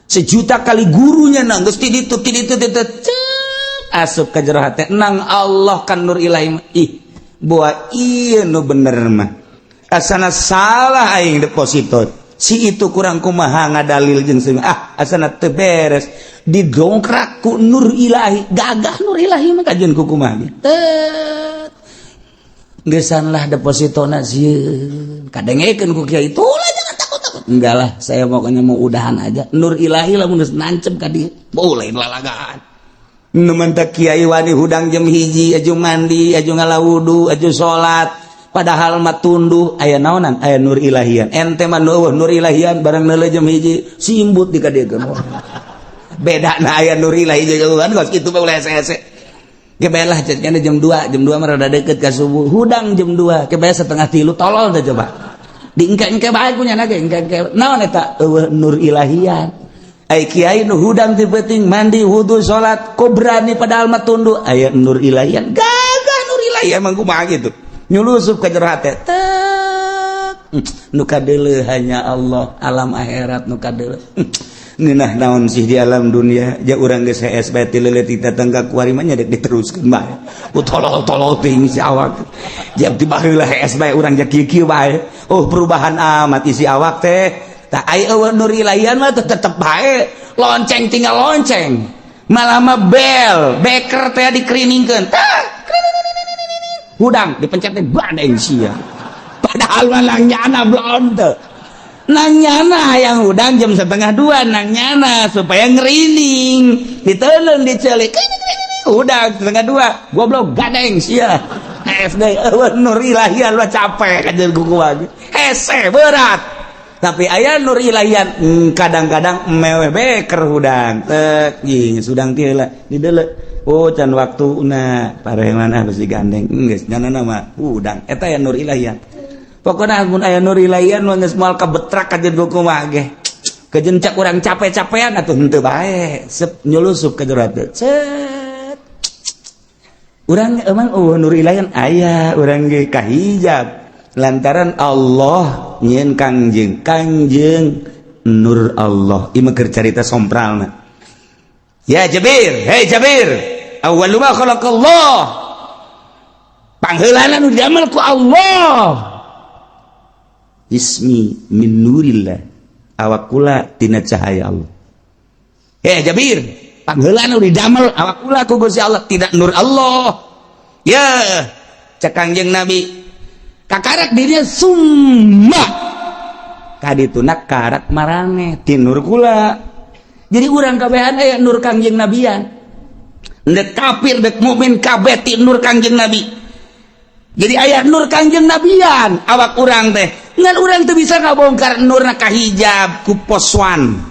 Sejuta kali gurunya nang geus ti ditu ti ditu ti ditu asup ka jero hate nang Allah kan nur ilahi. Ih, buah ieu nu bener mah. Asana salah aing deposito si itu, kurang kumaha ngadalil jeung ah, asana teu beres, didongkrak ku nur ilahi. Gagah nur ilahi mah kajian ku kumaha. Tet, geus lah depositona sieun, kadengekeun ku kiai, "Itulah, jangan takut-takut." "Enggak lah, saya pokoknya mau udahan aja." Nur ilahi lah mun geus nancep ka dieu, boleh lalagaan. Nu mantak kiai wani hudang jam 1, aju mandi, aju ngala wudu, aju salat, padahal mah tunduh aya naonan, aya nur ilahian. Ente mah nur ilahian, barang neuleuh jam 1 simbut di kadiekeun. Beda na aya nur ilahi jeung kan kos kitu mah ulah hese-hese. Ge lah ceknya jam 2, jam 2 mah rada deket ka subuh. Hudang jam 2, ge 2.30, tolol teh coba. Di engke-engke bae kunya ge engke-engke. Naon eta? Eueuh nur ilahian. Ai kiai nu hudang ti peuting, mandi, wudu, salat, kok berani padahal mah tunduh, aya nur ilahian. Gagah nur ilahi emang kumaha gitu. Nyulusup ka jero hate. Tet. Nu kadeuleuh hanya Allah, alam akhirat nu kadeuleuh. Ngeunah naon sih di alam dunia? Ja urang geus hees bae ti leuletik datang ka kuari mah nya dek diteruskeun bae. Ku tolol-tolol teuing si awak. Jam ti baheula hees bae urang ja kieu-kieu bae. Oh, perubahan amat isi awak teh. Tah, ai euweuh nur ilahian mah tetep bae lonceng, tinggal lonceng, malah mah bel beker teh dikeriningkeun, tah hudang dipencet teh badeng sia. Padahal mah nang nyana belum teu, nang nyana yang hudang jam 1.30, nang nyana supaya ngerining, diteuleuh, dicelik, hudang 1.30, goblok, gadeng sia. SD euweuh nur ilahian mah capek kajeun kuku hese berat. Tapi aya nur ilahian, kadang-kadang meweh beker hudang tek jing sudang ti heula dideuleu, oh, can waktuna, pareman harus digandeng, geus nyana mah hudang. Eta aya nur ilahian. Pokokna mun aya nur ilahian mah geus moal kabetrak kajeun kuku mah ge. Kajeun cak urang capek-capean atuh henteu bae, sep nyulusup ka jero set urang. Emang, oh, nur ilahian aya, urang ge kahijab lantaran Allah nyieun Kangjeng, Kangjeng nur Allah. Ieu mah keur carita sompralna. Ya Jabir, hey Jabir, awwalu ma khalaqallah, pangheulana nu diamel ku Allah, ismi min nurillah, awak kula tina cahaya Allah. Hei Jabir, pangheulana nu didamel awak kula ku Gusti Allah tidak nur Allah. Ya cek Kangjeng Nabi, kakarak dirinya summa kadituna karak marane ti nur kula. Jadi urang kabehan aya nur Kangjeng Nabian, dek kafir dek mukmin kabeh ti nur Kangjeng Nabi. Jadi aya nur Kangjeng Nabian awak urang teh, ngan urang teu bisa ngabongkar nurna, kahijab ku poswan,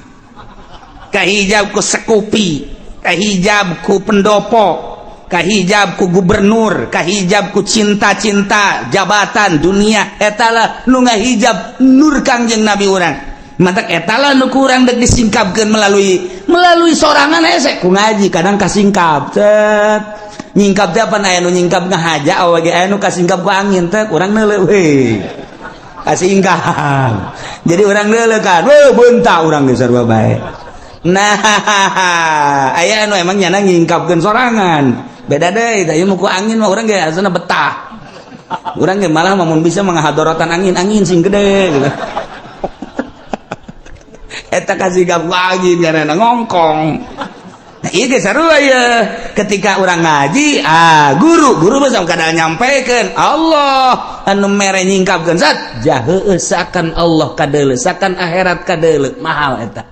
kahijab ku sekupi, kahijab ku pendopo, kahijab ku gubernur, kahijab ku cinta-cinta jabatan dunia. Etalah nu ngahijab nur Kangjeng Nabi urang. Matak etalah nu kurang dek disingkapkeun melalui melalui sorangan hese ku ngaji. Kadang kasingkap, cet, nyingkap teh apa, aya nu nyingkap ngahaja awak ge, aya nu kasingkap ku angin teh, urang neuleuh we kasingkap. Jadi urang neuleuh kan, weh, beunta urang geus sarua bae. Nah, aya anu emang nyana nyingkapkeun sorangan, beda deh. Tah, ieu ku angin mah urang ge asana betah. Urang ge malah mun bisa menghadorotan angin, angin sing gede gitu. Eta kasingkap ku angin karena ngongkong. Nah, iya ge sarua ya. Ketika urang ngaji, ah, guru guru mah kadang nyampekeun Allah anu mere nyingkapkeun zat jahe, sakan Allah kadeuleu, sakan akhirat kadeuleu, mahal eta.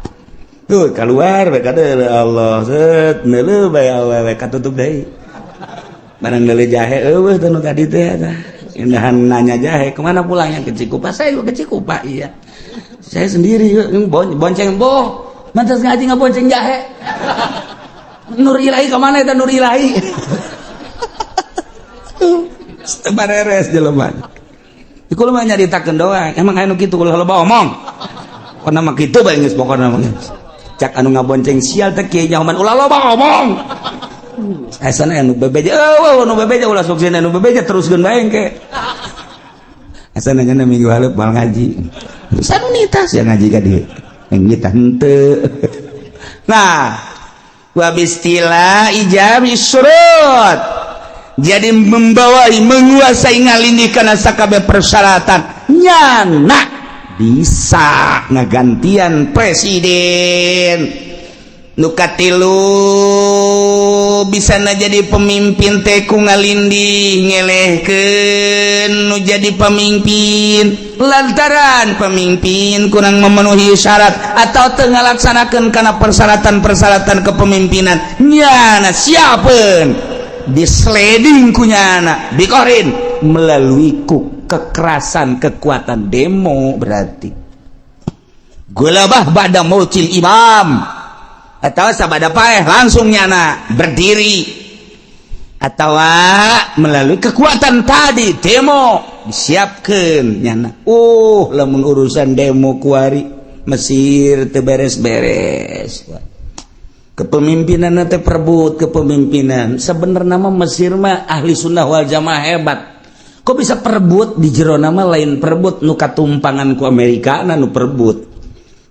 Tuh keluar bae kadeuleu Allah, set neuleuh bae awewe, katutup deui. Barang neuleuh jahe, eueuh teh nu tadi teh eta. Indahan nanya jahe, kemana pulangnya? Ke Cikupa. Saya juga ke Cikupa, iya. Saya sendiri bonceng boh. Mantas ngaji nggak bonceng jahe. Nur ilahi kemana itu nur ilahi? Bareres jelema. Iku mah nyaritakeun doang. Emang aya nu kitu, ulah loba omong. Pokona mah kitu bae geus, pokona mah. Cak anu ngabonceng, sial teh kieu nyahoman ulah loba omong. Asana anu bebeja, eueuh anu bebeja ulah sok anu bebeja teruskeun bae engke. Asana nya minggu hareup moal ngaji. Sanunitas ya ngaji ka dieu. Yang kita henteu. Nah, wa bistila ijab syurut, jadi membawai, menguasai, ngalindih kana sakabeh persyaratan, nyana bisa ngagantian presiden. Nu katilu, bisa na jadi pemimpin teh ku ngalindih ngelehkeun nu jadi pemimpin lantaran pemimpin kurang memenuhi syarat atau teu ngalaksanakeun kana persyaratan-persyaratan kepemimpinan, nyana siapeun disliding ku nyana bikorin melalui ku kekerasan, kekuatan demo. Berarti gulabah ba'da mautil imam atau sabada paeh langsung nyana berdiri atau melalui kekuatan tadi demo disiapkan nyana. Lamun urusan demo kuari Mesir teu beres-beres kepemimpinan teh, perebut kepemimpinan. Sebenarnya nama Mesir mah ahli sunnah wal jamaah hebat, kok bisa perebut di jero nama? Lain perebut nu katumpangan ku Amerika, nu perebut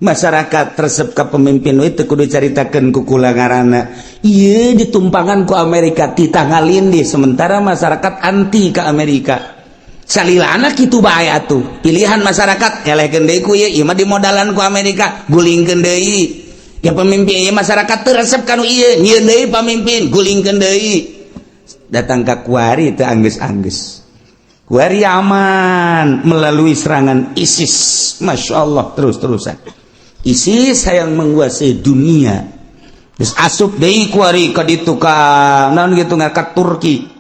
masyarakat resep ke pemimpin itu kudu caritakeun ku kula ngaranna ieu ditumpangan ku Amerika, titah ngalindih, sementara masyarakat anti ke Amerika. Salilana kitu bae atuh. Pilihan masyarakat elehkeun deui ku ieu, ieu mah dimodalan ku Amerika, gulingkeun deui. Ya pemimpin ieu masyarakat teu resep kanu ieu, nyieun deui pamimpin, gulingkeun deui. Datang ka kuari teu anggeus-anggeus. Kuari aman melalui serangan ISIS. Masya Allah, terus-terusan. ISIS yang menguasai dunia. Terus asup deui kuari ka ditu, ka naon gitu, ka Turki.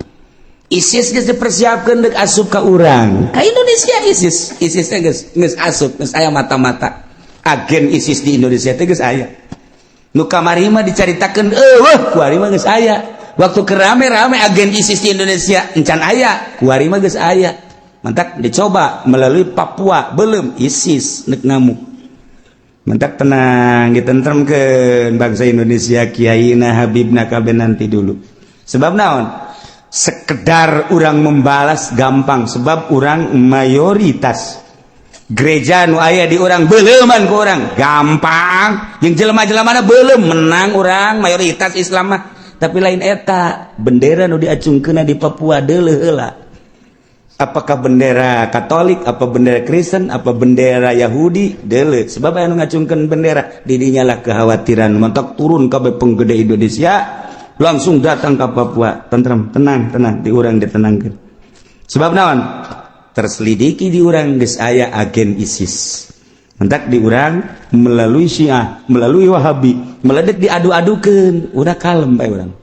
ISIS geus dipersiapkeun deuk asup ka urang. Ka Indonesia ISIS, ISIS geus geus asup, geus aya mata-mata. Agen ISIS di Indonesia teh geus aya. Nu kamari mah dicaritakeun eueuh, kuari mah geus aya. Waktu kerame-rame agen ISIS di Indonesia encan aya, kuari mah geus aya. Mantak dicoba melalui Papua, belum ISIS nek ngamuk. Mantak tenang, ditentremkeun bangsa Indonesia, kiaina, habibna, kabeh nanti dulu. Sebab naon? Sekedar orang membalas gampang, sebab orang mayoritas. Gereja nu aya di orang beleuman ku orang gampang, jeung jelema-jelema mana belum menang, orang mayoritas Islam mah. Tapi lain eta bendera nu diacungkeun di Papua, deuleuh heula apakah bendera Katolik, apa bendera Kristen, apa bendera Yahudi, deuleuh. Sebab anu ngacungkeun bendera didinya lah kekhawatiran. Mantak turun kabeh penggede Indonesia langsung datang ke Papua. Tentrem, tenang, tenang, di urang ditenangkan. Sebab naon? Terselidiki di urang geus aya agen ISIS. Mentak di urang melalui Syiah, melalui Wahabi, meledek diadu-adukeun, udah kalem bae urang.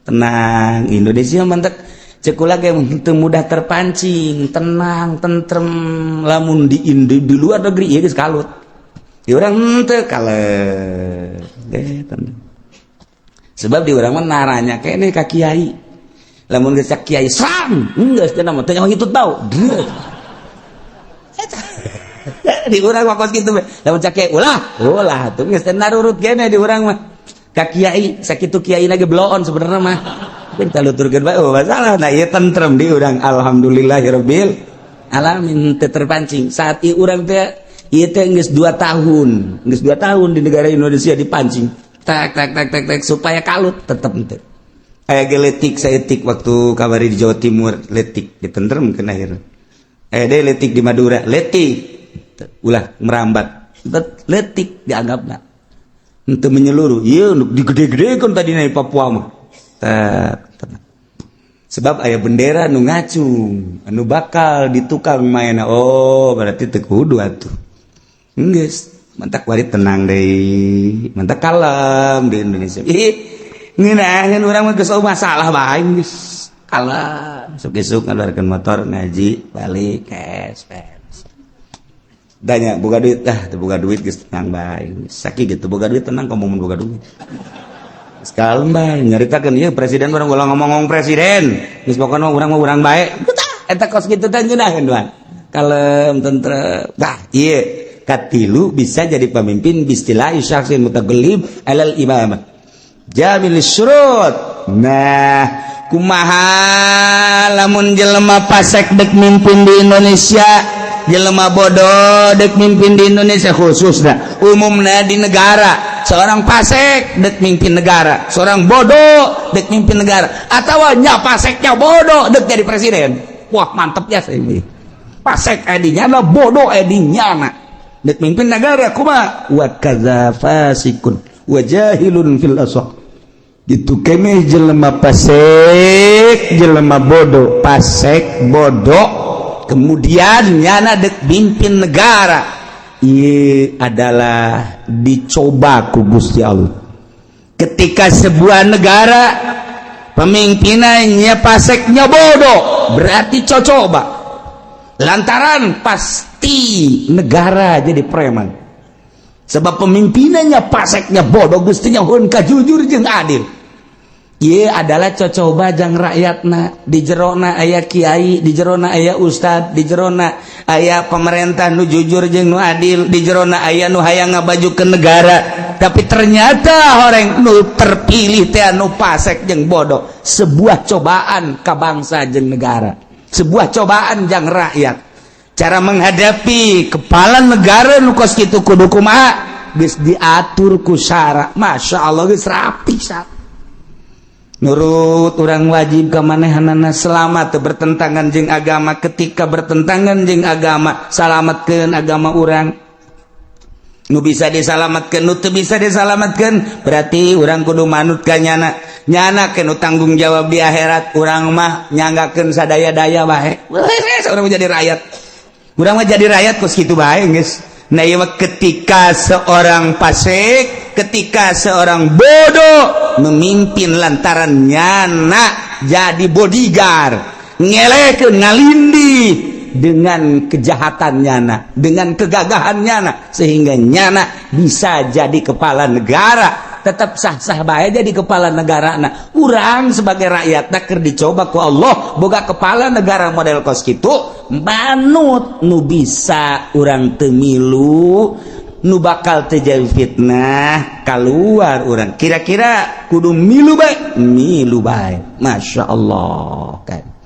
Tenang Indonesia, mantak cek kula ge teu mudah terpancing, tenang, tentrem. Lamun di luar negeri ieu geus kalut. Di urang henteu, kalem. Ge tenang. Sebab di urang mah naranya kene ka kiai. Lamun geus kiai serang, geus cenah mah teu nyaho hitut bau. Di urang mah kos kitu we. Lamun cak kiai ulah, ulah tuh geus narurut kene di urang mah. Ka kiai sakitu kiai lagi bloon sebenarnya mah. Kita luturkeun bae, oh masalah. Nah, ieu tentrem di urang, alhamdulillahirabbil alamin, teu terpancing. Saat ieu urang teh ieu teh geus 2 tahun, geus 2 tahun di negara Indonesia dipancing. Tak tak tak tak tak supaya kalut tetep henteu. Aya ge letik saeutik waktu kabari di Jawa Timur, letik ditentremkeun akhirna. Aya deui letik di Madura, letik ulah merambat. Letik dianggapna. Henteu menyeluruh. Ieu nu digede-gedekeun tadi di Papua mah. Tenang. Sebab aya bendera nu ngacung, anu bakal ditukang mainna. Oh, berarti teu kudu atuh. Geus, mantak wari tenang deui, mantak kalem di Indonesia. Ih, ngeunaheun urang mah geus masalah bae geus. Kalem, isuk-isuk ngaluarkeun motor ngaji, balik cash beres. Danya boga duit, ah teu boga duit geus tenang bae. Sakieu gitu boga duit tenang, komo mun boga duit. Kalem bae nyaritakeun ieu presiden, urang ulah ngomong-ngomong presiden. Geus pokona urang mah urang bae. Eta kos kitu teh ngeunaheun doan. Kalem, tentrem. Tah, ieu katilu bisa jadi pemimpin bistila'i syakhsin mutaghallib alal imamah jamil syurut. Nah, kumaha lamun jelema pasek dek mimpin di Indonesia, jelema bodoh dek mimpin di Indonesia khususnya, umumnya di negara, seorang pasek dek mimpin negara, seorang bodoh dek mimpin negara, atau nya paseknya bodoh dek jadi presiden? Wah, mantep ya ini. Pasek edinya bodoh edinya nah dek mimpin negara kumaha? Wa kadza fasikun wa jahilun fil asaq gitu kene. Jelema pasek, jelema bodoh, pasek bodoh, kemudian nyana dek mimpin negara, ia adalah dicoba ku Gusti Allah. Ketika sebuah negara pemimpinannya paseknya bodoh, berarti cocoba, lantaran pasti negara jadi preman, sebab pemimpinannya paseknya bodoh. Gustinya hun jujur jeung adil. Ieu adalah cocoba jang rakyatna. Di jerona aya kiai, di jerona aya ustad, di jerona aya pemerintah nu jujur jeung nu adil, di jerona aya nu hayang ngabaju ke negara, tapi ternyata orang nu terpilih teh nu pasek jeung bodoh. Sebuah cobaan ka bangsa jeung negara, sebuah cobaan jang rakyat. Cara menghadapi kepala negara nu kos kitu kudu kumaha? Geus diatur ku syara, Masya Allah, geus rapi syarat. Nurut urang wajib ka manehanana selama teu bertentangan jeung agama. Ketika bertentangan jeung agama, salamatkeun agama urang nu bisa disalamatkan. Nu teu bisa disalamatkan, berarti urang kudu manut ka nyana. Nyana kenu tanggung jawab di akhirat. Urang mah nyanggakeun sadaya-daya bae. Urang jadi rakyat, urang mah jadi rakyat kos kitu bae geus. Nah, ieu mah ketika seorang fasik, ketika seorang bodoh memimpin lantaran nyana jadi bodyguard, ngelekeun, ngalindih dengan kejahatan nyana, dengan kegagahan nyana, sehingga nyana bisa jadi kepala negara, tetap sah-sah bae jadi kepala negara. Nah, urang sebagai rakyat keur dicoba ku Allah boga kepala negara model kos kitu, manut. Nu bisa urang teu milu, nu bakal terjadi fitnah keluar, urang kira-kira kudu milu bae, milu bae. Masya Allah kan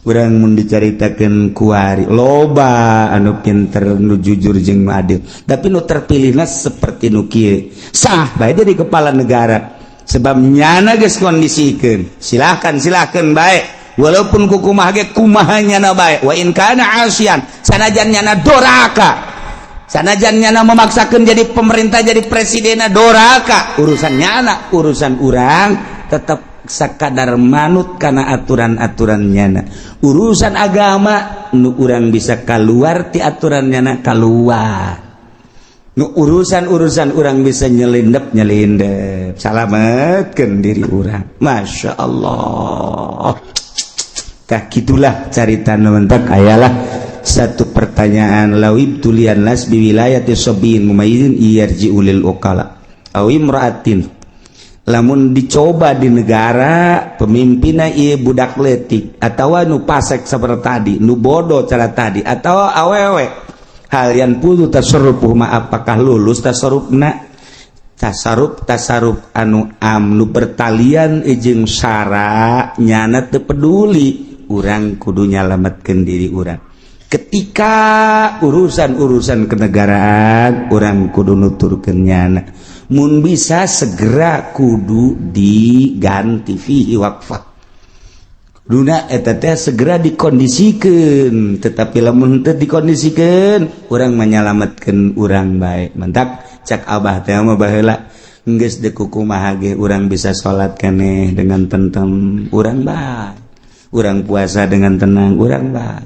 urang mun dicaritakeun kuari loba anu pinter, nu jujur jeung nu adil, tapi nu terpilihna seperti nu kieu, sah bae jadi kepala negara sebab nyana geus kondisikeun. Silahkan, silahkan bae, walaupun kukumaha ge, kumaha nyana bae. Wa in kana asian, sanajan nyana doraka, sanajan nyana memaksakeun jadi pemerintah, jadi presiden doraka, urusan nyana. Urusan urang tetap sakadar manut karena aturan-aturan nyana. Urusan agama, nu urang bisa keluar ti aturan nyana, keluar. Nu urusan-urusan urang bisa nyelindep, nyelindep, salametkeun diri urang. Masya Allah. Tah, gitulah carita nu mentak ayalah satu pertanyaan: law ibtuliyan nas biwilayati sabiyin mumayyizin yarji'u lil uqala aw imra'atin. Lamun dicoba di negara pemimpinna ieu budak letik atau nu pasek seperti tadi, nu bodoh cara tadi, atau awewe, hal yanfudzu tasarrufuh ma, apakah lulus tasarrufna? Tasarruf, tasarruf anu am, nu bertalian jeung syara, nyana teu peduli. Urang kudu nyalametkeun diri urang. Ketika urusan-urusan kenegaraan, urang kudu nuturkeun nyana. Mun bisa segera kudu diganti. Fihi waqfah. Duna eta teh segera dikondisikan, tetapi lamun teu dikondisikan, urang menyelamatkan urang bae. Mentak cak Abah teh mah baheula, geus deuk kumaha ge urang bisa salat keneh dengan tentrem, urang bae. Urang puasa dengan tenang, urang bae.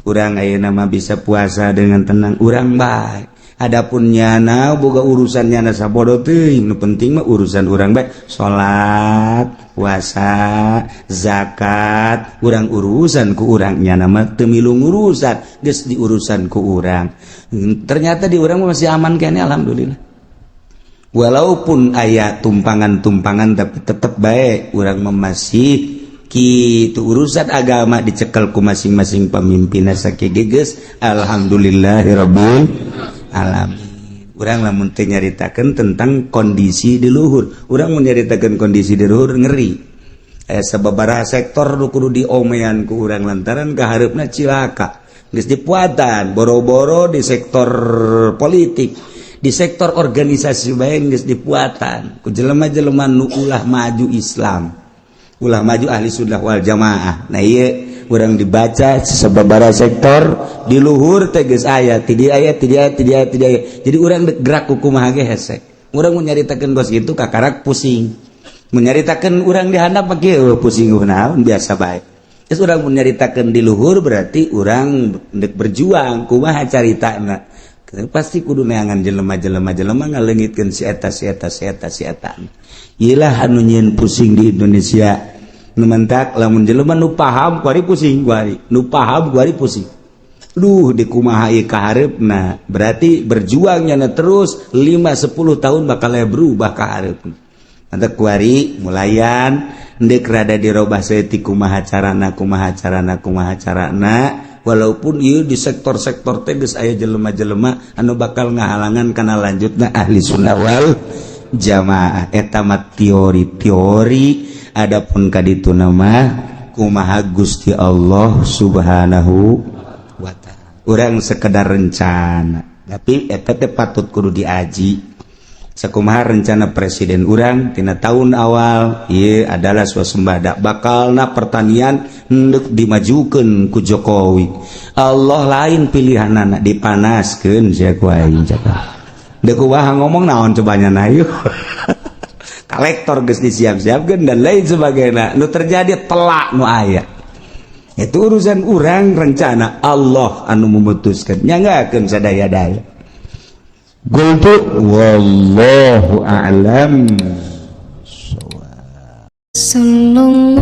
Urang ayeuna mah bisa puasa dengan tenang, urang bae. Adapun nyana boga urusan nyana sabodo teuing, nu penting mah urusan urang bae, salat, puasa, zakat, urang urusan ku urang. Nyana mah teu milu ngurusan, geus diurusan ku urang. Ternyata di urang masih aman kene, alhamdulillah. Walaupun aya tumpangan-tumpangan, tapi tetep bae urang masih kitu. Urusan agama dicekel ku masing-masing pemimpin sakieu geus, alhamdulillahirabbil alamin. Urang lamun teu nyaritakeun tentang kondisi di luhur, urang mun nyaritakeun kondisi di luhur ngeri. Aya sababaraha sektor nu kudu diomean ku urang lantaran kahareupna cilaka. Geus dipuatan boro-boro di sektor politik, di sektor organisasi bae geus dipuatan ku jelema-jelema nu ulah maju Islam, ulah maju Ahli Sunnah wal Jamaah. Nah, ieu urang dibaca sababaraha sektor di luhur teh geus aya ti dieu, aya ti dieu, ti dieu, ti dieu. Jadi urang dek gerak ku kumaha ge hese. Urang mun nyaritakeun kos kitu kakarak pusing. Mun nyaritakeun urang di handap mah kieu, pusing naon, biasa bae. Terus urang mun nyaritakeun di luhur, berarti urang dek berjuang kumaha caritana, pasti kudu neangan jelema-jelema, jelema ngaleungitkeun si eta, si eta, si eta, si eta. Iyalah anu nyieun pusing di Indonesia. Nu mentak lamun jelema nu paham kuari pusing, kuari nu paham kuari pusing. Duh, di kumaha ieu kahareupna? Berarti berjuangnya terus 5 10 tahun bakal berubah kahareupna. Mantap, kuari mulayan ndek rada dirobah saeutik, kumaha carana, kumaha carana, kumaha carana. Walaupun ieu di sektor-sektor teh geus aya jelema-jelema anu bakal ngahalangan kana lanjutna Ahli Sunnah wal Jamaah. Eta mah teori-teori. Adapun kaditu nama kumaha Gusti Allah Subhanahu wa Ta'ala, urang sekedar rencana, tapi eta teh patut kudu diaji. Sakumaha rencana presiden urang tina tahun awal, ieu adalah swasembada, bakalna pertanian hendak dimajukan ku Jokowi. Allah lain pilihanana, dipanaskeun sia ku aing. Cakap deuk kumaha, ngomong naon cobanya na yeuh. Kolektor geus disiap-siapkeun dan lain sebagainya. Nu terjadi telak nu aya itu urusan urang, rencana Allah anu memutuskan, nyanggakeun sadaya-daya. Qultu wallahu a'lam. Sallallahu